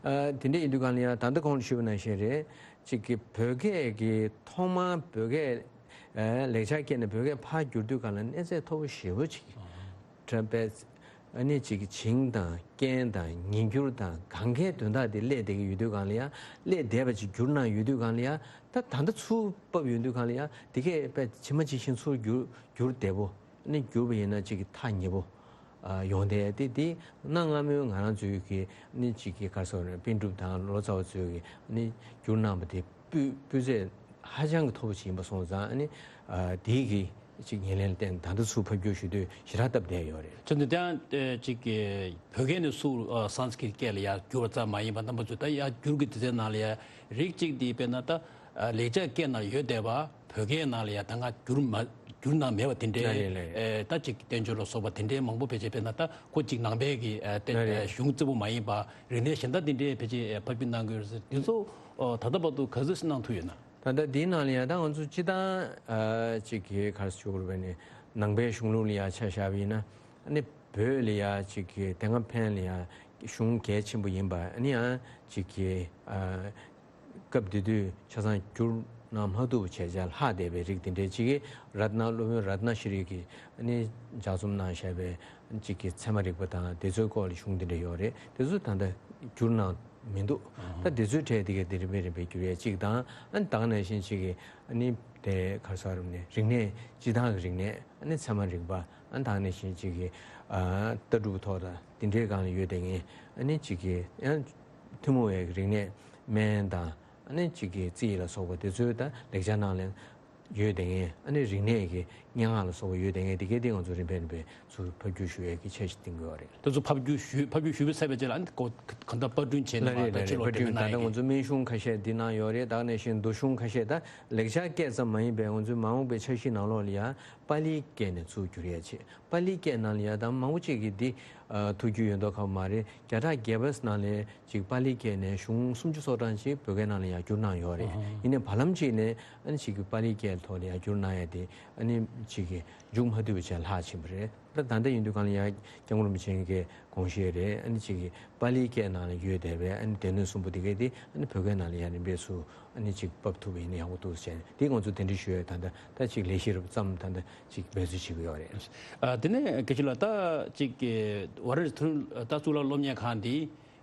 ཨ་དེ་འདྲས་ཡིན་དུས་གང་ལ་ཡང་ད་ལྟ་གོང་དུ་ཞུས་པ་ནང་བཞིན་རེད། གཅིག་གི་བོད་སྐད་ཀྱི་ཐོག་མར་བོད་སྐད་ཨ་ལེགས་སྦྱར་སྐད་ནས་བོད་སྐད་ཕར་བསྒྱུར་དུས་གང་ལ་གནས་ཚད་མཐོ་པོ་ཞེ་པོ་ཅིག་ཨ་དྲན་པས། ཨ་ནི་གཅིག་གི་བྱིངས་དང་རྐྱེན་དང་ཉིང་སྐྱུར་དང་གང་གའི་དོན་དག་དེ་སླེབས་བསྡད་ཀྱི་ཡོད་དུས་གང་ལ་ཡང་། སླེབས་བསྡད་པ་ཅིག་བསྒྱུར་གནང་ཡོད་དུས་གང་ལ་ཡང་། ད་ད་ལྟ་ཚུར་ཕབ་ཡོང་དུས་གང་ལ་ཡང་དེ་གས་དཔེ་ཇི་མ་ཇི་བཞིན་ཚུར་བསྒྱུར་བསྒྱུར་བདེ་པོ། ཨ་ནི་བསྒྱུར་བ་ཡིན་ན་གཅིག་གི་ཐག་ཉེ་པོ་ཨ་ཡོང་བསྡད་དེ། དེ་གནའ་སྔ་མོའི་ང་རང་ཚོའི་གི་ཨ་ནི་གཅིག་གི་ག་རེ་ཟེར་དགོས་རེད། པཎ་གྲུབ་དང་ལོ་ཙཱ་བ་ཚོའི་གི་ཨ་ནི་བསྒྱུར་གནང་བ་དེ་སྤུས་སྤུས་ཚད་ཧ་ཅང་གི་མཐོ་པོ་ཞིག་ཡིན་པ་སོང་ཙང་། ཨ་ནི་ཨ་དེའི་གི་ཅིག་ཉེར་ལེན་ལ་བརྟེན་ད་ལྟ་ཚུར་ཕབ་བསྒྱུར་ཞུ་དུས་ཞེ་དྲག་སྟབས་བདེ་ཡོད་རེད། ཁྱོད་ཚོ་དེ་ཡང་ཨ་ཅིག་གི་བོད་སྐད་ནས་ཚུར་ཨ་སཾ་སྐྲྀཏ་སྐད་ལ་ཡར་བསྒྱུར་བ་ཙམ་མ་ཡིན་པར་རྣམ་པ་ཚོས་ད་ཡར་བསྒྱུར་གི་དུས་ཚོད་ནང་ལ་ཡང་རིགས་གཅིག་དེ་དཔེར་ན་ད་ཨ་ལེགས་སྦྱར་སྐད་ནང་ཡོད་བསྡད་པ་བོད་སྐད་ནང་ལ་ཡང་ད་སྔ་བསྒྱུར་མ་བསྒྱུར་གནང་མེད་པ་དེ་འདྲའི་ལགས་རེད། ལགས་རེད། ཨེ་ད་ཅིག་བསྟན་བཅོས་ལ་སོགས་པ་དེ་འདྲའི་མང་པོ་ཕལ་ཆེར་དཔེར་ན་ད་ཁོ་ཅིག་ནང་པའི་གི་ཨ་བསྟན་ལགས་རེད། ཨ་གཞུང་རྩིས་པོ་མ་ཡིན་པ་རིག་གནས་གཞན་དག་དེ་འདྲའི་ཕལ་ཆེར་ཨེ་ཕབ་བསྒྱུར་གནང་གི་ཡོད་རེད། འདི་ཚོ་ཨ་ད་ལྟ་བར་དུ་ག་ཚོད་ཞིག་གནང་ཐུབ་ཡོད་ན། ད་ལྟ་འདིའི་ནང་ལ་ཡང་ད་ང་ཚོ་སྤྱིར་བཏང་ཨ་ཅིག་གི་ག་རེ་ཞུ་དགོས་རེད་པ་ནི། ནང་པའི་གཞུང་ལུགས་ལ་ཡང་ཆ་བཞག་པ་ཡིན་ན། ཨ་ནི་བོད་ལ་ཡང་ཅིག་གི་དེ་སྔ་ཕན་ལ་ཡང་གཞུང་གལ་ཆེན་པོ་ཡིན་པ། ཨ་ནི་ཡང་ཅིག་གི་ཨ་སྐབས་དེ་དུས་ཆ་ཚང་བསྒྱུར་ གནང་མ་ཐུབ་བྱས་བྱས་ལྷག་བསྡད་པའི་རིགས་དེ་འདྲའི་ཅིག་གིས་རཏྣ། སློབ་དཔོན་རཏྣ་ཤྲི་ཡི་གིས་ཨ་ནི་ལྗགས་རྩོམ་གནང་བཞག་པའི་ཅིག་གི་ཚད་མ་རིག་པ་དང་དེ་ཚོའི་སྐོར་ལ་གཞུང་དེ་འདྲ་ཡོད་རེད། དེ་ཚོ་ད་ལྟ་བསྒྱུར་གནང་མི་འདུག་ད་དེ་ཚོའི་གྲས་དེ་ག་དེ་རིམ་པས་རིམ་པས་བསྒྱུར་ཡས་གཅིག་དང་། ཨ་ནི་ད་ག་ནང་བཞིན་ཅིག་གི་ཨ་ནི་དེ་ག་རེ་ཟེར་རམ་ནས་རིག་གནས་སྤྱི་བཏང་གི་རིག་གནས། ཨ་ནི་ཚད་མ་རིག་པ། ཨ་ནི་ད་ག་ནང་བཞིན་ཅིག་གི་ཨ་ལྟ་གྲུབ་ཐོག་དང་དེ་འདྲའི་སྒང་ལ་ཡོད་བསྡད་མཁན། ཨ་ནི་ཅིག་གི་ཡང་ཐུན་མོང་བའི་རིག་གནས་སྨན་དང་། ཨ་ནི་ཅིག་གི་རྩིས་ལ་སོགས་པ་དེ་ཚོའི་ད་ལེགས་སྦྱར་ནང་ལ་ཡོད་བསྡད་མཁན། ཨ་ནི་རིག་གནས་ཀྱི་སྙན་ངག་ལ་སོགས་པ་ཡོད་བསྡད་མཁན་དེ་གའི་དེ་ང་ཚོ་རིམ་པས་རིམ་པས་ཚུར་ཕབ་བསྒྱུར་ཞུ་ཡས་ཀྱི་འཆར་གཞི་བཏིང་གི་ཡོད་རེད། དེ་ཚོ་ཕབ་བསྒྱུར་ཞུས། ཕབ་བསྒྱུར་ཞུས་པའི་ཚར་བའི་རྗེས་ལ་ཨ་ནི་ཁོ་གང་ལྟར་པར་སྐྲུན་བྱས་ནས་ལ་མར་རེད། ལ་ད་རེད། ཕྱི་ལོགས་པར་སྐྲུན། འགྲེམས་ད་ལྟ་ནས་ང་ཚོ་སྨན་གཞུང་ཁ་ཤས་འདི་ནང་ཡོད་རེད། ད་ག་ནང་བཞིན་མདོ་གཞུང་ཁ་ཤས། ད་ལེགས་སྦྱར་སྐད་ཙམ་མ་ཡིན་པའི་ང་ཚོའི་མ་འོངས་པའི་འཆར་གཞི་ནང་ལོགས་ལ་ཡང་པཱ་ལིའི་སྐད་ནས་ཚུར་བསྒྱུར་ཡས་བྱས། པཱ་ལིའི་སྐད་ནང་ལ་ཡང་ད་མང་པོ་ཅིག་གིས་འདི་ཨ་ཐུགས་རྒྱུས་ཡོད་མདོག་ཁ་པོ་མ་རེད། བརྒྱ་ཕྲག་བརྒྱད་པ་ནང་ལ་ཅིག་པཱ་ལིའི་སྐད་ནས་གཞུང་སུམ་ཅུ་སོ་གྲངས་ཅིག་བོད་སྐད་ནང་ལ་ཡང་བསྒྱུར་གནང་ཡོད་རེད། ཨ་ཧ། ཡིན་ནའི་བར་ལམ་ཅིག་ནས་ཨ་ནི་ཅིག་གི་པཱ་ལིའི་སྐད་ཐོག་ལ་ཡང་བསྒྱུར་གནང་ཡས་དེ་ཨ་ནི་ཅིག་གི་མཇུག་མ་བསྡུས་པ་བྱས་ལྷག་ཕྱིན་པ་རེད། ད་ད་ལྟ་ཡིན་དུས་སྒང་ལ་ཡང་སྐྱབས་མགོན་རིན་པོ་ཆེ་གི་དགོངས་བཞེད་རེད། ཨ་ནི་ཅིག་གི་པཱ་ལིའི་སྐད་ནང་ལ་ཡོད་བསྡད་པའི་ཨ་ནི་སྡེ་སྣོད་གསུམ་པོ་དེ་གའི་དེ་ཨ་ནི་བོད་སྐད་ནང་ལ་ཡང་རིམ་པས་སུ་ཨ་ནི་ཅིག་ཕབ་ཐུབ་པ་ཡིན་ན་ཡག་པོ་འདུག་ཟེར་ནས། དེ་ང་ཚོ་དེ་འདྲ་ཞུ་ཡས་ད་ལྟ་ད་ཅིག་ལས་གཞི་རུ་བརྩམས། ད་ལྟ་ཅིག་འབད་རྩོལ་བྱེད་ཀྱི་ཡོད་རེད། ཨ། དེ་ནས་སྐད་ཆ་ལ་ད་ཅིག་གི་ཝཱ་ར་ཎ་སི་ཐོན་ད་གཙུག་ལག་སློབ་གཉེར་ཁང་འདི་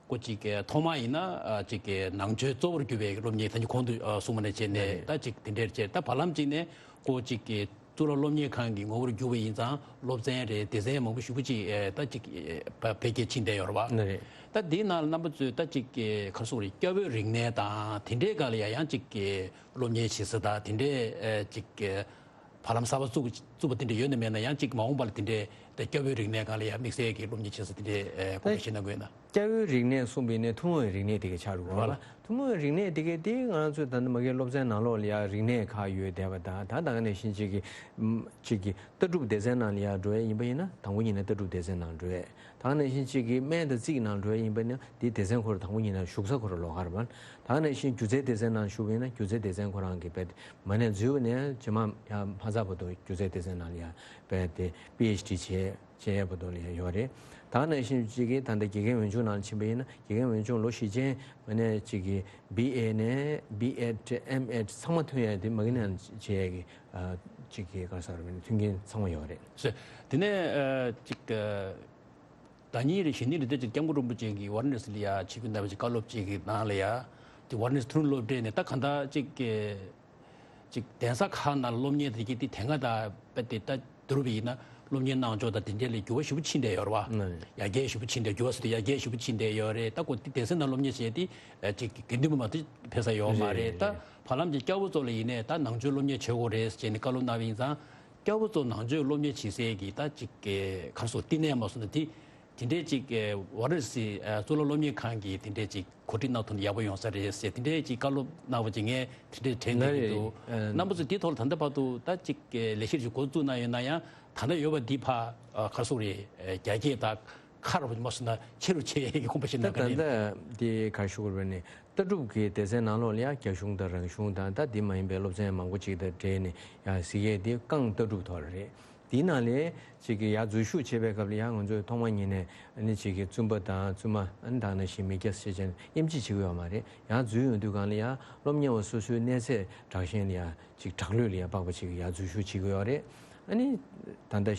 ཁོ་ཅིག་གི་ཐོག་མ་ཡིན་ན་ཨ་ཅིག་གི་ནང་ཆོས་གཙོ་བོར་གྱུར་པའི་སློབ་གཉེར། ད་ནི་གོང་དུ་ཨ་གསུངས་པ་ནང་བཞིན་ནས། ད་ཅིག་དེ་འདྲར་བྱས། ད་བར་ལམ་ཅིག་ནས་ཁོ་ཅིག་གི་གཙུག་ལག་སློབ་གཉེར་ཁང་གི་ངོ་བོར་གྱུར་པ་ཡིན་ཙང་སློབ་ཚན་རེད། སྡེ་ཚན་མང་པོ་ཞེ་པོ་ཅིག་ཨེ་ད་ཅིག་ཨེ་འཕེལ་རྒྱས་ཕྱིན་བསྡད་ཡོད་རེད་པ། ན་རེད། ད་དེའི་ནང་ལ་རྣམ་པ་ཚོས་ད་ཅིག་གི་ག་རེ་ཟེར་དགོས་རེད། སྐྱ་བོའི་རིག་གནས་དང་དེ་འདྲའི་སྒང་ལ་ཡང་ཡང་ཅིག་གི་སློབ་གཉེར་བྱེད་ས་དང་དེ་འདྲའི་ཨེ་ཅིག་གི་བར་ལམ་གསར་པ་བཙུགས་བཙུགས་པ་དེ་འདྲ་ཡོད་ན་མེད་ན། ཡང་ཅིག་མ་འོངས་པ་ལ་དེ་འདྲའི་ད་སྐྱ་བོའི་རིག་གནས་སྒང་ལ་ཡང་དམིགས་བསལ་གྱི་སློབ་གཉེར་བྱེད་ས་དེ་འདྲའི་ཨེ་གོ་སྐབས་ཤིག་གནང་དགོས་ན། སྐྱ་བོའི་རིག་གནས་གསུངས་པ་ཡིན་ན་ཐུན་མོང་བའི་རིག་གནས་དེ་ག་ཆགས་འགྲོ་གི་རེད་པ། ཐུན་མོང་བའི་རིག་གནས་དེ་ག་དེ་ང་རང་ཚོའི་ད་ལྟ་མ་གིའི་སློབ་ཚན་ནང་ལོགས་ལ་ཡང་རིག་གནས་ཁག་ཡོད་བསྡད་པ་དང་། ད་ད་ག་ནང་བཞིན་ཅིག་གི་ཅིག་གི་ལྟ་གྲུབ་སྡེ་ཚན་ནང་ལ་ཡང་འགྲོ་ཡས་ཡིན་པ་ཡིན་ན་དང་པོ་ཉིད་ནས་ལྟ་གྲུབ་སྡེ་ཚན་ནང་འགྲོ་ཡས། ད་ག་ནང་བཞིན་ཅིག་གི་སྨན་དང་རྩིས་ནང་འགྲོ་ཡས་ཡིན་པ་ན་དེ་སྡེ་ཚན་ཁོ་རང་དང་པོ་ཉིད་ནས་ཞུགས་ས་ཁོ་རང་ལོགས་ཀ་རེད་པ། ད་ག་ནང་བཞིན་སྒྱུ་རྩལ་སྡེ་ཚན་ནང་ཞུགས་པ་ཡིན་ན་སྒྱུ་རྩལ་སྡེ་ཚན་ཁོ་རང་གི་དཔེ་མ་ནས་འཛུལ་བ་ནས་རྗེས་མ་ཡང་མ་ཚར་བར་དུ་སྒྱུ་རྩལ་སྡེ་ཚན་ནང་ལ་ཡང་དཔེ་དེ་པི་ཨེཆ་ཌི་བྱས། བྱས་ཡས་བར་དུ་ལ་ཡང་ཡོད་རེད། ད་ག་ནང་བཞིན་ཅིག་གིས་ད་ལྟ་དགེ་རྒན་འོས་སྦྱོང་ནང་ཕྱིན་པ་ཡིན་ན་དགེ་རྒན་འོས་སྦྱོང་ལོ་བཞི་ཆེན་མ་ནས་ཅིག་གིས་བི་ཨེ་ནས་བི་ཨེཌ་ཨེམ་ཨེཌ་ཚང་མ་ཐོན་ཡས་དེ་མ་གི་ནང་བྱས་ཡས་ཀྱི་ཨ་ཅིག་གི་ག་རེ་ཟེར་དགོས་རེད། མཐུན་རྐྱེན་ཚང་མ་ཡོད་རེད། ཟེར། དེ་ནས་ཨ་ཅིག་ཨ་ཟླ་ཉིན་རེ་གཞེས་ནིང་རེ་དེ་ཅིག་སྐྱབས་མགོན་རིན་པོ་ཆེ་གིས་ཝཱ་ར་ཎ་སི་ལ་ཡ་ཆིབས་བསྒྱུར་གནང་བའི་ཅིག་བཀའ་སློབ་ཅིག་གི་ནང་ལ་ཡ་ཅིག་ཝཱ་ར་ཎ་སི་མཐོ་རིམ་སློབ་གྲྭ་ནས་ད་གང་ལྟར་ཅིག་གི་ཅིག་གདན་ས་ཁག་ནང་སློབ་གཉེར་དེ་གྱིས་དེ་དེ་སྔ་དང་དཔེ་དེ་ད་བསྡུར་བ་ཡིན་ན་སློབ་གཉེར་གནང་ཕྱོགས་དང་དེ་འདྲ་ལ་འགྱུར་བ་ཞེ་པོ་ཕྱིན་བསྡད་ཡོད་རེད་པ། ཨ་ནི། ཡར་རྒྱས་ཞེ་པོ་ཕྱིན་བསྡད། འགྱུར་བ་ཟེར་དུས་ཡར་རྒྱས་ཞེ་པོ་ཕྱིན་བསྡད་ཡོད་རེད། ད་ཁོ་དེ་གདན་ས་ནང་སློབ་གཉེར་བྱས་དེ་ཨ་ཅིག་དགེ་འདུན་པ་མ་གཏོགས་ཕེབས་ས་ཡོད་མ་རེད། རེད། ད་རེད། བར་ལམ་གྱི་སྐྱ་བོ་ཚོ་ལ་ཡིན་ནའི་ད་ནང་ཆོས་སློབ་གཉེར་བྱེད་དགོས་རེད་ཟེར་ནས་བཀའ་སློབ་གནང་བ་ཡིན་ཙང་། སྐྱ་བོ་ཚོ་ནང་ཆོས་སློབ་གཉེར་བྱེད་སའི་གི་ད་ཅིག་གི་ག་རེ་ཟེར་དགོས་རེད། བསྟི་གནས་མ་སོང་ན་དེ་དེ་འདྲའི་ཅིག་གི་ཝཱ་ར་ཎ་སི་ཨ་གཙུག་ལག་སློབ་གཉེར་ཁང་གིས་དེ་འདྲའི་ཅིག་གོ་སྒྲིག་གནང་ཐུབ་ན་ཡག་པོ་ཡོང་ས་རེད་ཟེར་དེ་འདྲའི་ཅིག་བཀའ་སློབ་གནང་བ་ཅིག་ངས་དེ་འདྲའི་དྲན་བསྡད་ཀྱི་འདུག་ལགས་རེད། ཨ། རྣམ་པ་ཚོས་དེའི་ཐོག་ལ་ད་ལྟ་བར་དུ་ད་ཅིག་གི་ལས་གཞི་ཞིག་འགོ་བཙུགས་གནང་ཡོད་ན་ཡང་། ད་ལྟ་ཡོད་པ་འདི་ཕར་ཨ་ག་རེ་ཟེར་དགོས་རེད། ཨ་རྒྱ་སྐྱེད་དང་ཁ་རུ་མ་སོང་ན་ཆེ་རུ་ཆེ་ཡས་ཀྱི་དགོངས་པ་ཞིག་ད་གནང་ག་ད་ནས། ད་འདི་ག་རེ་ཞུ་དགོས་རེད་ནི། ལྟ་གྲུབ་ཀྱི་སྡེ་ཚན་ནང་ལོགས་ལ་ཡང་རྒྱ་གཞུང་དང་རང་གཞུང་དང་ད་འདི་མ་ཡིན་པའི་སློབ་ཚན་མང་པོ་ཅིག་དང་འབྲེལ་ནས་ཡང་གཟིགས་ཡས་འདི་རྐང་ལྟ་གྲུབ་ཐོག་ལ་རེད། དེའི་ནང་ལས་ཅིག་གི་ཡར་འཛུལ་ཞུགས་བྱེད་པའི་སྐབས་ལ་ཡང་ང་ཚོས་ཐོག་མ་ཉིད་ནས་ཨ་ནི་ཅིག་གི་བཙུན་པ་དང་བཙུན་མ། ཨ་ནི་ད་ག་ནང་བཞིན་མི་སྐྱ་ཟེར་བྱས་ནས་དབྱེ་འབྱེད་བྱེད་ཀྱི་ཡོད་མ་རེད། ཡར་འཛུལ་ཡོང་དུས་སྒང་ལ་ཡང་སློབ་གཉེར་བ་སོ་སོའི་གནས་ཚད་དྲག་ཞན་ལ་ཡང་ཅིག་དྲག་ལུས་ལ་ཡང་དཔག་པ་ཅིག་ཡར་འཛུལ་ཞུགས་བྱེད་ཀྱི་ཡོད་རེད། ཨ་ནི་ད་ལྟ་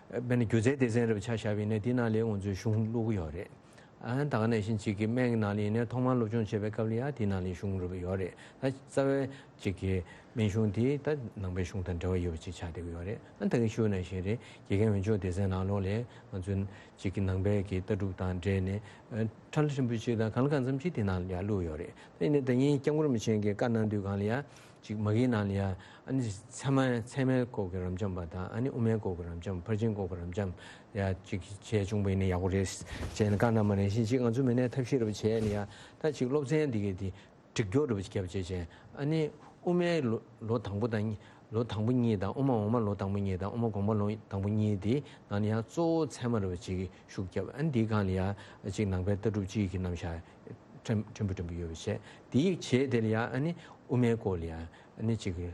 དཔེར་ན་སྒྱུ་རྩལ་སྡེ་ཚན་རེ་བ་ཆ་བཞག་པ་ཡིན་ན་དེའི་ནང་ལ་ང་ཚོས་གཞུང་བླུག་གི་ཡོད་རེད། ཨ་ད་ག་ནང་བཞིན་ཅིག་གི་སྨན་གྱི་ནང་ལ་ཡིན་ནའི་ཐོག་མར་སློབ་སྦྱོང་བྱེད་པའི་སྐབས་ལ་ཡང་དེའི་ནང་ལ་གཞུང་རེ་བ་ཡོད་རེད། ད་རྩ་བའི་ཅིག་གི་སྨན་གཞུང་དེ་ད་ནང་པའི་གཞུང་དང་འབྲེལ་བ་ཡོད་པ་ཅིག་ཆགས་བསྡད་ཀྱི་ཡོད་རེད། ཨ་ད་གིན་ཞུས་ནང་བཞིན་རེད། དགེ་རྒན་འོས་སྦྱོང་སྡེ་ཚན་ནང་ལོགས་ལ་ང་ཚོས་ཅིག་གི་ནང་པའི་གི་ལྟ་གྲུབ་དང་འབྲེལ་ནས་ཨ་ཁྲ་ལ་ཧྲིལ་པོ་ཅིག་དང་གང་ལ་གང་འཚམ་ཅིག་དེའི་ནང་ལ་ཡང་བླུགས་ཡོད་རེད། ད་ཡིན་ནའི་ད་ངས་སྐྱབས་མགོན་རིན་པོ་ཆེ་གིས་བཀའ་གནང་དུས་སྒང་ལ་ཡང་། ཅིག་མ་གིའི་ནང་ལ་ཡང་ཨ་ནི་ཚད་མ། ཚད་མའི་སྐོར་གྱི་རབ་འབྱམས་པ་དང་། ཨ་ནི་དབུ་མའི་སྐོར་གྱི་རབ་འབྱམས། ཕར་ཕྱིན་སྐོར་གྱི་རབ་འབྱམས་ཡང་ཅིག་བྱས་བྱུང་བ་ཡིན་ན་ཡག་པོ་རེད་ཅེས་ནས་བཀའ་གནང་བ་ནང་བཞིན་ཅིག་ང་ཚོ་མི་སྣའི་ཐབས་ཤེས་རེ་བ་བྱས་ནས་ཡང་ད་ཅིག་སློབ་ཚན་འདི་གའི་དེ་སྒྲིག་སྦྱོར་རེ་བ་ཅིག་བརྒྱབ་བྱས་བྱས། ཨ་ནི་དབུ་མའི་ལོ་ལོ་དང་པོ་དང་། ལོ་དང་པོ་གཉིས་དང་། དབུ་མ་འོག་མ་ལོ་དང་པོ་གཉིས་དང་། དབུ་མ་དགོངས་པ་ལོ་དང་པོ་གཉིས་དེ་ནང་ནས་ཡང་གཙོ་བོ་ཚད་མ་རེ་བ་ཅིག་ཤུགས་བརྒྱབ། ཨ་ནི་འདིའི་སྒང་ལ་ཡང་ཅིག་ནང་པའི་ལྟ་གྲུབ་སྤྱིའི་གི་རྣམ་གཞག་ཕྲན་ཕྲན་བུ་ཕྲན་བུ་ཡོད་པ་བྱས། དེའི་རྗེས་དེ་ལ་ཡང་ཨ་ནི་དབུ་མའི་སྐོར་ལ་ཡང་ཨ་ནི་ཅིག་གི་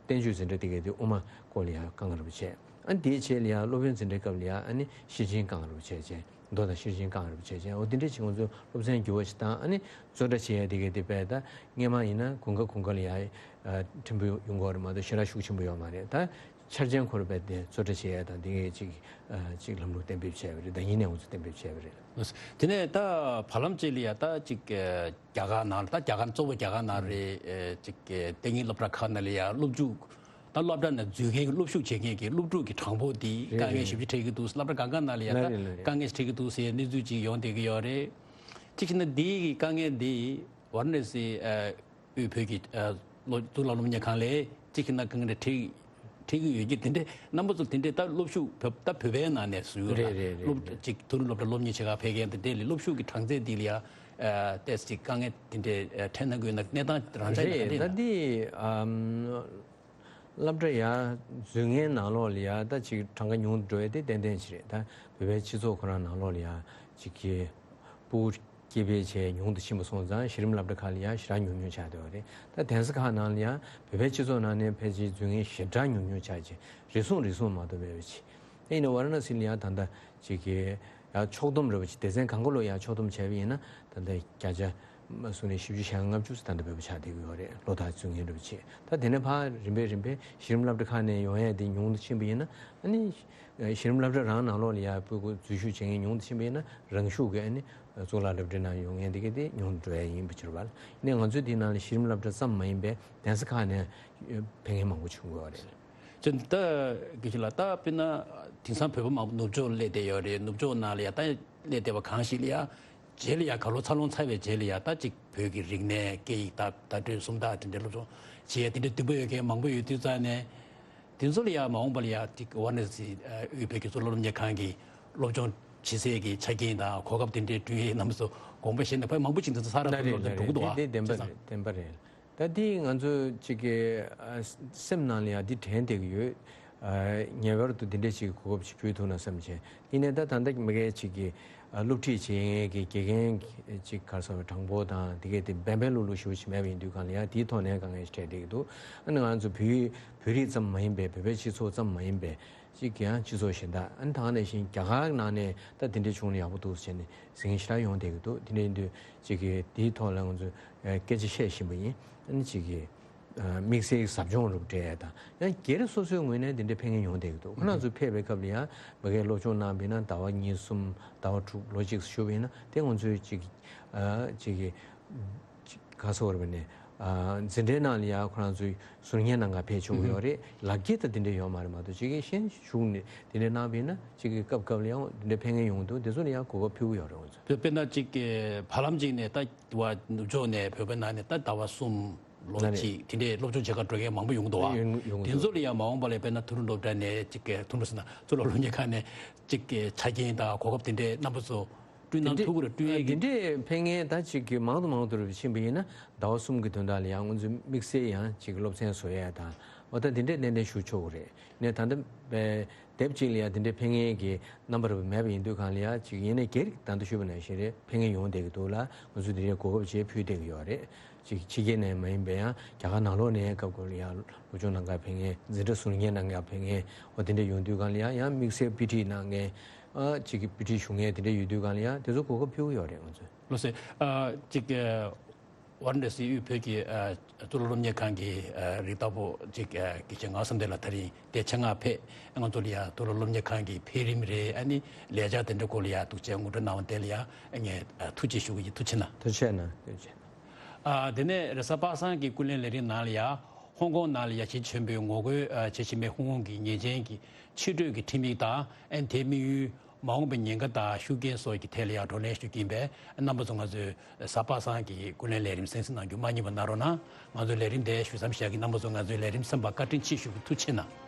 བསྟན་བཅོས་འཛིན་གྲྭ་དེ་གའི་དེ་དབུ་མ་སྐོར་ལ་ཡང་རྐང་རེ་བ་བྱས། ཨ་ནི་དེའི་རྗེས་ལ་ཡང་སློབ་དཔོན་འཛིན་གྲྭའི་སྐབས་ལ་ཡང་ཨ་ནི་ཤེར་ཕྱིན་རྐང་རེ་བ་བྱས་བྱས། མདོ་དང་ཤེར་ཕྱིན་རྐང་རེ་བྱས་ཅན། འོ་དེ་འདྲ་ཅིག་ང་ཚོ་སློབ་ཚན་འགྱུར་བ་ཞིག་བཏང་། ཨ་ནི་བཟོ་གྲྭ་བྱེད་ཡ་དེ་གའི་དེ་བས་ད་སྔས་མ་ཡིན་ན་དགུན་ཁ་དགུན་ཁ་ལ་ཡ་ཕྲན་བུ་ཡོང་གི་ཡོད་རེད་མ་གཏོགས་ཞེ་དྲག་ཤུགས་ཆེན་པོ་ཡོད་མ་རེད། ད་འཆར་ཅན་ཁོ་ར་བས་དེ་བཟོ་གྲྭ་བྱེད་ཡ་དང་དེ་གའི་ཅིག་ཅིག་ལམ་ལུགས་གཏན་འབེབས་བྱས་པ་རེད། ད་ཡིན་ནའང་ང་ཚོ་གཏན་འབེབས་བྱས་པ་རེད། དེ་ནས་ད་བར་ལམ་ཅིག་ལ་ཡ་ད་ཅིག་རྒྱ་གར་ནང་ལ་ད་རྒྱ་གར་གཙོ་བོ་རྒྱ་གར་ནང་རེད། ཅིག་ཏིང་ངེ་སློབ་གྲྭ་ཁག་ནང་ལ་ཡ་སློབ་ཕྲུག་ད་སློབ་གྲྭ་ནང་འཛུལ་མཁན་གྱི་སློབ་ཞུགས་བྱེད་མཁན་གྱི་སློབ་ཕྲུག་གི་གྲངས་འབོར་འདི་རེད། དཀའ་ངལ་རེད། ཞེ་པོ་ཅིག་འཕྲད་ཀྱི་འདུག་སློབ་གྲྭ་གང་ག་ནང་ལ་ཡ་ལ་ད་རེད་ལ་རེད། དཀའ་ངལ་ཞིག་འཕྲད་ཀྱི་འདུག་ཟེར་གནས་ཚུལ་ཅིག་ཡོང་བསྡད་ཀྱི་ཡོད་རེད། གཅིག་བྱས་ན་འདི་གི་དཀའ་ངལ་འདི་ཝཱ་ར་ཎ་སི་དབུས་བོད་ཀྱི་སློབ་གཙུག་ལག་སློབ་གཉེར་ཁང་ལ་གཅིག་བྱས་ན་དཀའ་ངལ་འཕྲད་འཕྲད་ཀྱི་ཡོད་ཀྱི། དེ་འདྲའི་རྣམ་པ་ཚོ་དེ་འདྲའི་ད་སློབ་ཞུགས་བོད་ད་བོད་པའི་ནང་ནས་བཟོས་ཡོད་ལ། རེད་རེད་རེད་སློབ་རེད། གཅིག་མཐོ་རིམ་སློབ་གྲྭ་སློབ་གཉེར་བྱེད་གར་ཕེབས་མཁན་དེ་འདྲའི་ལ་སློབ་ཞུགས་ཀྱི་གྲངས་ཚད་འདི་ལ་ཡ་ཏོག་ཙམ་ཅིག་དཀའ་ངལ་དེ་འདྲའི་འཕྲད་སྣང་གི་ཡོད་ན་གནས་སྟངས་རང་འཇགས་ཡིན་ན་རེད། ག་འདྲ་ད་ཡིན་ན། འདི་ཨམ། སློབ་གྲྭ་ཡར་འཛུལ་མཁན་ནང་ལོགས་ལ་ཡ་ད་ཅིག་གྲངས་ཀ་ཉུང་དུ་འགྲོ་ཡ་དེ་ཏན་ཏན་ཅིག་རེད། ད་བོད་པའི་སྤྱི་ཚོགས་ཁོ་རང་ནང་ལོགས་ལ་ཡ་ཅིག་གི་ཕྲུ་གུ་སྐྱེ་འཕེལ་བྱས་ཉུང་དུ་ཕྱིན་པ་སོང་ཙང་གཞི་རིམ་སློབ་གྲྭ་ཁག་ལ་ཡ་ཞེ་དྲག་ཉུང་ཉུང་ཆགས་བསྡད་པ་རེད། ད་གདན་ས་ཁག་ནང་ལ་ཡ་བོད་པའི་སྤྱི་ཚོགས་ནང་ནས་ཕལ་ཆེར་འཛུལ་མཁན་ཞེ་དྲག་ཉུང་ཉུང་ཆགས་ཀྱི་རེ་ཟུང་རེ་ཟུང་མ་གཏོགས་མེད་པ་ཅིག་ད་ཡིན་ན་ཝཱ་ར་ཎ་སི་ལ་ཡ་ད་ལྟ་ཅིག་གི་ཡ་ཕྱོགས་བསྡོམས་རེད་པ་ཅིག་སྡེ་ཚན་གང་ག་ལོ་ཡ་ཕྱོགས་བསྡོམས་བྱས་པ་ཡིན་ན་ད་ལྟ་བརྒྱ་ཆ་མ་སུ་ནས་བཞི་བཅུ་ཞེ་ལྔ་ལྔ་བཅུ་ཙམ་ད་ལྟ་བོད་པ་ཆགས་བསྡད་ཀྱི་ཡོད་རེད། ལོ་ལྟར་འཛུལ་མཁན་རེད་པ་ཅིག་ད་དེ་ནས་ཕར་རིམ་པས་རིམ་པས་གཞི་རིམ་སློབ་གྲྭ་ཁག་ནས་ཡོང་ཡ་དེ་ཉུང་དུ་ཕྱིན་པ་ཡིན་ན། ཨ་ནི་གཞི་རིམ་སློབ་གྲྭ་རང་ནང་ལོགས་ལ་ཡ་ཕྲུ་གུ་འཛུལ་ཞུགས་བྱེད་མཁན་ཉུང་དུ་ཕྱིན་པ་ཡིན་ན་རང་ཤུགས་ཀྱིས་ཨ་ནི་གཙུག་ལག་སློབ་གྲྭའི་ནང་ཡོང་མཁན་དེ་ག་དེ་ཉུང་དུ་འགྲོ་ཡ་ཡིན་པ་ཕྱིར་བ་ལ། ཨ་ནི་ང་ཚོའི་དེའི་ནང་ལ་གཞི་རིམ་སློབ་གྲྭ་ཙམ་མ་ཡིན་པའི་གདན་ས་ཁག་ནས་ཕེབས་མཁན་མང་པོ་བྱུང་ཡོད་རེད། ཅེས་ད་དགེ་བཤེས་ལགས། ད་དཔེར་ན་དེང་སང་བོད་པ་མང་པོ་ནུབ་ཕྱོགས་སླེབས་བསྡད་ཡོད་རེད། ནུབ་ཕྱོགས་ནང་ལ་ཡ་ད་སླེབས་བསྡད་པ་གང་ཞིག་ལ་ཡ་རྗེས་ལ་ཡ་ག་ལོ་འཚར་ལོངས་ཚར་བའི་རྗེས་ལ་ཡ་ད་ཅིག་བོད་ཀྱི་རིག་གནས་སྐད་ཡིག་ད་བརྡ་སྤྲོད་སུམ་རྟགས་དེ་འདྲའི་སློབ་སྦྱོང་བྱེད་ཡ་དེ་འདྲའི་འདུན་པ་ཡོད་མཁན་མང་པོ་ཡོད་དུས་ཙང་ནས་དེ་ཚོ་ལ་ཡ་མ་འོངས་པ་ལ་ཡ་ཅིག་ཝཱ་ར་ཎ་སི་དབུས་བོད་ཀྱི་གཙུག་ལག་སློབ་གཉེར་ཁང་གི་སློབ་སྦྱོང་བྱེད་སའི་གི་ཆ་རྐྱེན་དང་གོ་སྐབས་དེ་འདྲའི་བསྐྲུན་ཡས་རྣམ་པ་ཚོ་དགོངས་པ་བཞེས་ནས་ཕ་མང་པོ་ཅིག་འདི་ཚོ་ས་ར་ད་འགྲོ་རེད་ལ་འགྲོ་རེད། གི་འདུག་དེ་བ། དེ་བདེན་པ་བྱས་ཙང་རེད། བདེན་པ་རེད། ད་འདི་ང་ཚོ་གཅིག་གི་ཨ་སེམས་ནང་ལ་ཡང་འདི་དྲན་བསྡད་ཀྱི་ཡོད། ཨ་ངེས་པར་དུ་འདི་འདྲ་ཅིག་གོ་སྐབས་ཅིག་ཕུལ་ཐུབ་ན་བསམ་བྱས། ཡིན་ནའི་ད་ད་ལྟ་མ་གི་ཅིག་གི་ཨ་སློབ་ཁྲིད་བྱེད་མཁན་གྱི་དགེ་རྒན་ཅིག་ག་རེ་ཟེར་བའི་གྲངས་འབོར་དང་དེ་གའི་དེ་འབེན་འབེན་ལུག་ལུག་ཞེ་པོ་ཅིག་མེད་པ་ཡིན་དུས་སྒང་ལ་ཡང་དེའི་ཐོག་ནས་དཀའ་ངལ་ཞིག་འཕྲད་བསྡད་ཀྱི་འདུག་ཨ་ནི་ང་ཚོ་བོད་ཡིག་བོད་རིགས་ཙམ་མ་ཡིན་པའི་བོད་པའི་སྤྱི་ཚོགས་ཙམ་མ་ཡིན་པའི། གཅིག་ཀྱང་སྤྱི་ཚོགས་གཞན་དག་ཨ་ནི་ད་ག་ནང་བཞིན་རྒྱ་གར་ནང་ནས་ད་དེ་འདྲའི་བྱུང་ན་ཡག་པོ་འདུག་ཟེར་ནས་ཟིང་ཞེ་དྲག་ཡོང་བསྡད་ཀྱི་འདུག་དེ་འདྲ་ཡིན་དུས་གཅིག་གིས་དེའི་ཐོག་ལ་ང་ཚོས་སྐད་ཆ་བཤད་བཞིན་པ་ཡིན། ཨ་ནི་གཅིག་གིས་དམིགས་བསལ་ཟབ་སྦྱོང་རུ་སྤྲད་ཡ་དང་ཡང་སྒེར་སོ་སོའི་ངོས་ནས་དེ་འདྲའི་ཕེབས་མཁན་ཡོང་བསྡད་ཀྱི་འདུག་ཁོ་རང་ཚོ་ཕེབས་པའི་སྐབས་ལ་ཡང་མ་གིར་སློབ་སྦྱོང་གནང་བ་ཡིན་ན་ཟླ་བ་གཉིས་གསུམ་ཟླ་བ་དྲུག་ལོ་གཅིག་བཞུགས་པ་ཡིན་ན་དེ་ང་ཚོས་གཅིག་གཅིག་གིས། ག་སོགས་རེད་པ་ནས། འཛིན་གྲྭའི་ནང་ལ་ཡང་ཁོ་རང་ཚོའི་ཟུར་ཉན་གནང་ག་ཕེབས་ཆོག་གི་ཡོད་རེད། ལག་འཁྱེར་དང་དེ་འདྲ་ཡོད་མ་རེད་མ་གཏོགས་ཅིག་གིས་གཞན་ཞུགས་ནས་དེ་འདྲ་གནང་བ་ཡིན་ན་ཅིག་གི་སྐབས་སྐབས་ལ་ཡང་དེ་འདྲ་ཕེབས་མཁན་ཡོང་གི་འདུག་དེ་ཚོ་ལ་ཡང་གོ་སྐབས་ཕུལ་གི་ཡོད་རེད་ང་ཚོ། དཔེར་ན་ཅིག་གི་བར་ལམ་ཅིག་ནས་ད་བ་ནུབ་ཕྱོགས་ནས་བོད་པའི་ནང་ནས་ད་ཟླ་བ་གསུམ་ལོ་ལ་རེད། གཅིག་དེ་འདྲའི་སློབ་སྦྱོང་བྱེད་གར་འགྲོ་མཁན་མང་པོ་ཡོང་གི་འདུག་བ། ཡོང་ཡོང་གི་དེ་འདུག་ཚོ་ལ་ཡང་མ་འོངས་པ་ལ་དཔེར་ན་མཐོ་རིམ་སློབ་གྲྭ་ནས་ཅིག་གི་མཐོ་རིམ་ཟེར་ན་གཙུག་ལག་སློབ་གཉེར་ཁང་ནས་ཅིག་གི་ཆ་རྐྱེན་དང་གོ་སྐབས་དེ་འདྲའི་རྣམ་པ་ཚོ། བསྐྲུན་གནང་ཐུབ་ཀྱི་རེད། བསྐྲུན་ཡས་ཀྱི། འདི་འདྲའི་ཕེབས་མཁན་ད་ཅིག་གི་མང་དུ་མང་དུ་རུ་ཕྱིན་པ་ཡིན་ན་ཟླ་བ་གསུམ་གྱི་དོན་དག་ལ་ཡང་ང་ཚོས་དམིགས་བསལ་ཡང་ཅིག་སློབ་ཚན་བཟོ་ཡས་དང་འོ་ད་འདི་འདྲའི་ཏན་ཏན་ཞུ་ཆོག་གི་རེད། ནས་ད་ལྟ་དེབ་ཅིག་ལ་ཡང་འདི་འདྲའི་ཕེབས་མཁན་གྱི་རྣམ་པ་རུ་མེད་པ་ཡིན་དུས་གང་ལ་ཡང་ཅིག་ཡིན་ནའི་སྒེར་ད་ལྟ་ཞུས་པ་ནང་བཞིན་རེད། ཕེབས་མཁན་ཡོང་བསྡད་ཀྱི་འདུག་ལ་ང་ཚོས་འདི་འདྲའི་གོ་སྐབས་ཅིག་ཕུལ་བསྡད་ཀྱི་ཡོད་རེད། ཅིག་ཕྱི་རྒྱལ་ནས་མ་ཡིན་པའི་ཡང་རྒྱ་གར་ནང་ལོགས་ནས་སྐབས་སྐབས་ལ་ཡང་སློབ་སྦྱོང་གནང་གར་ཕེབས་མཁན་འཛིན་གྲྭ་ཟུར་ཉན་གནང་གར་ཕེབས་མཁན་འོ་དེ་འདྲ་ཡོང་དུས་གང་ལ་ཡང་ཡང་དམིགས་བསལ་དཔེ་ཁྲིད་གནང་མཁན། ཨ་གཅིག་གི་དཔེ་ཁྲིད་ཞུ་མཁན་དེ་འདྲ་ཡོད་དུས་གང་ལ་ཡང་དེ་ཚོ་གོ་སྐབས་ཕུལ་གྱི་ཡོད་རེད་ང་ཚོས། ལགས་སོ། ཨ་གཅིག་ཝཱ་ར་ཎ་སི་དབུས་བོད་ཀྱི་ཨ་གཙུག་ལག་སློབ་གཉེར་ཁང་གི་ཨ་རིགས་བདག་པོ་གཅིག་ཨ་དགེ་བཤེས་ངག་བཟང་བདེ་ལགས་དེ་རིང་འདིར་ཆེད་མངགས་ཕེབས་ང་ཚོ་ལ་ཡ་གཙུག་ལག་སློབ་གཉེར་ཁང་གི་འཕེལ་རིམ་རེད། ཨ་ནི་ལས་འཆར་དེ་འདྲ་སྐོར་ལ་ཡ་ཐུགས་རྗེ་ཆེ་ངོ་སྤྲོད་གནང་བ་དེ་ལ་ཡ་ངས་ཨ་ཐུགས་རྗེ་ཞུ་གི་ཡིན། ཐུགས་རྗེ་གནང་། ཐུགས་རྗེ་གནང་། ཐུགས་རྗེ་གནང་། ཨ་དེ་ནས་རེས་གཟའ་པ་སངས་ཀྱི་ཀུན་གླེང་ལས་རིམ་ནང་ལ་ཡ་ཧོང་ཀོང་ནང་ལ་ཡ་གཞིས་བྱོན་པའི་ངོ་རྒོལ་ཨ་བྱེད་བཞིན་པའི་ཧོང་ཀོང་གི་ཉེས་ཅན་གྱི་ཕྱི་སྤྲོད་ཀྱི་ཁྲིམས་ཡིག་དང་ཨ་ནི་དེའི་དམིགས་ཡུལ། མ་འོངས་པའི་ཉེན་ཁ་དང་ཤུགས་རྐྱེན་སོགས་ཀྱི་ཐད་ལ་ཡང་བགྲོ་གླེང་ཞུ་གི་ཡིན་པས་རྣམ་པ་ཚོ་ང་ཚོའི་གཟའ་པ་སངས་ཀྱི་ཀུན་གླེང་ལས་རིམ་གསན་གཟིགས་གནང་རྒྱུ་མ་བསྙེལ་བ་གནང་རོགས་གནང་། ང་ཚོའི་ལས་རིམ་དེ་ཞུ་མཚམས་བཞག་གི། རྣམ་པ་ཚོ་ང་ཚོའི་ལས་རིམ་གསན་པར་བཀའ་དྲིན་ཆེ་ཞུ་གི། ཐུགས་རྗེ་གནང་།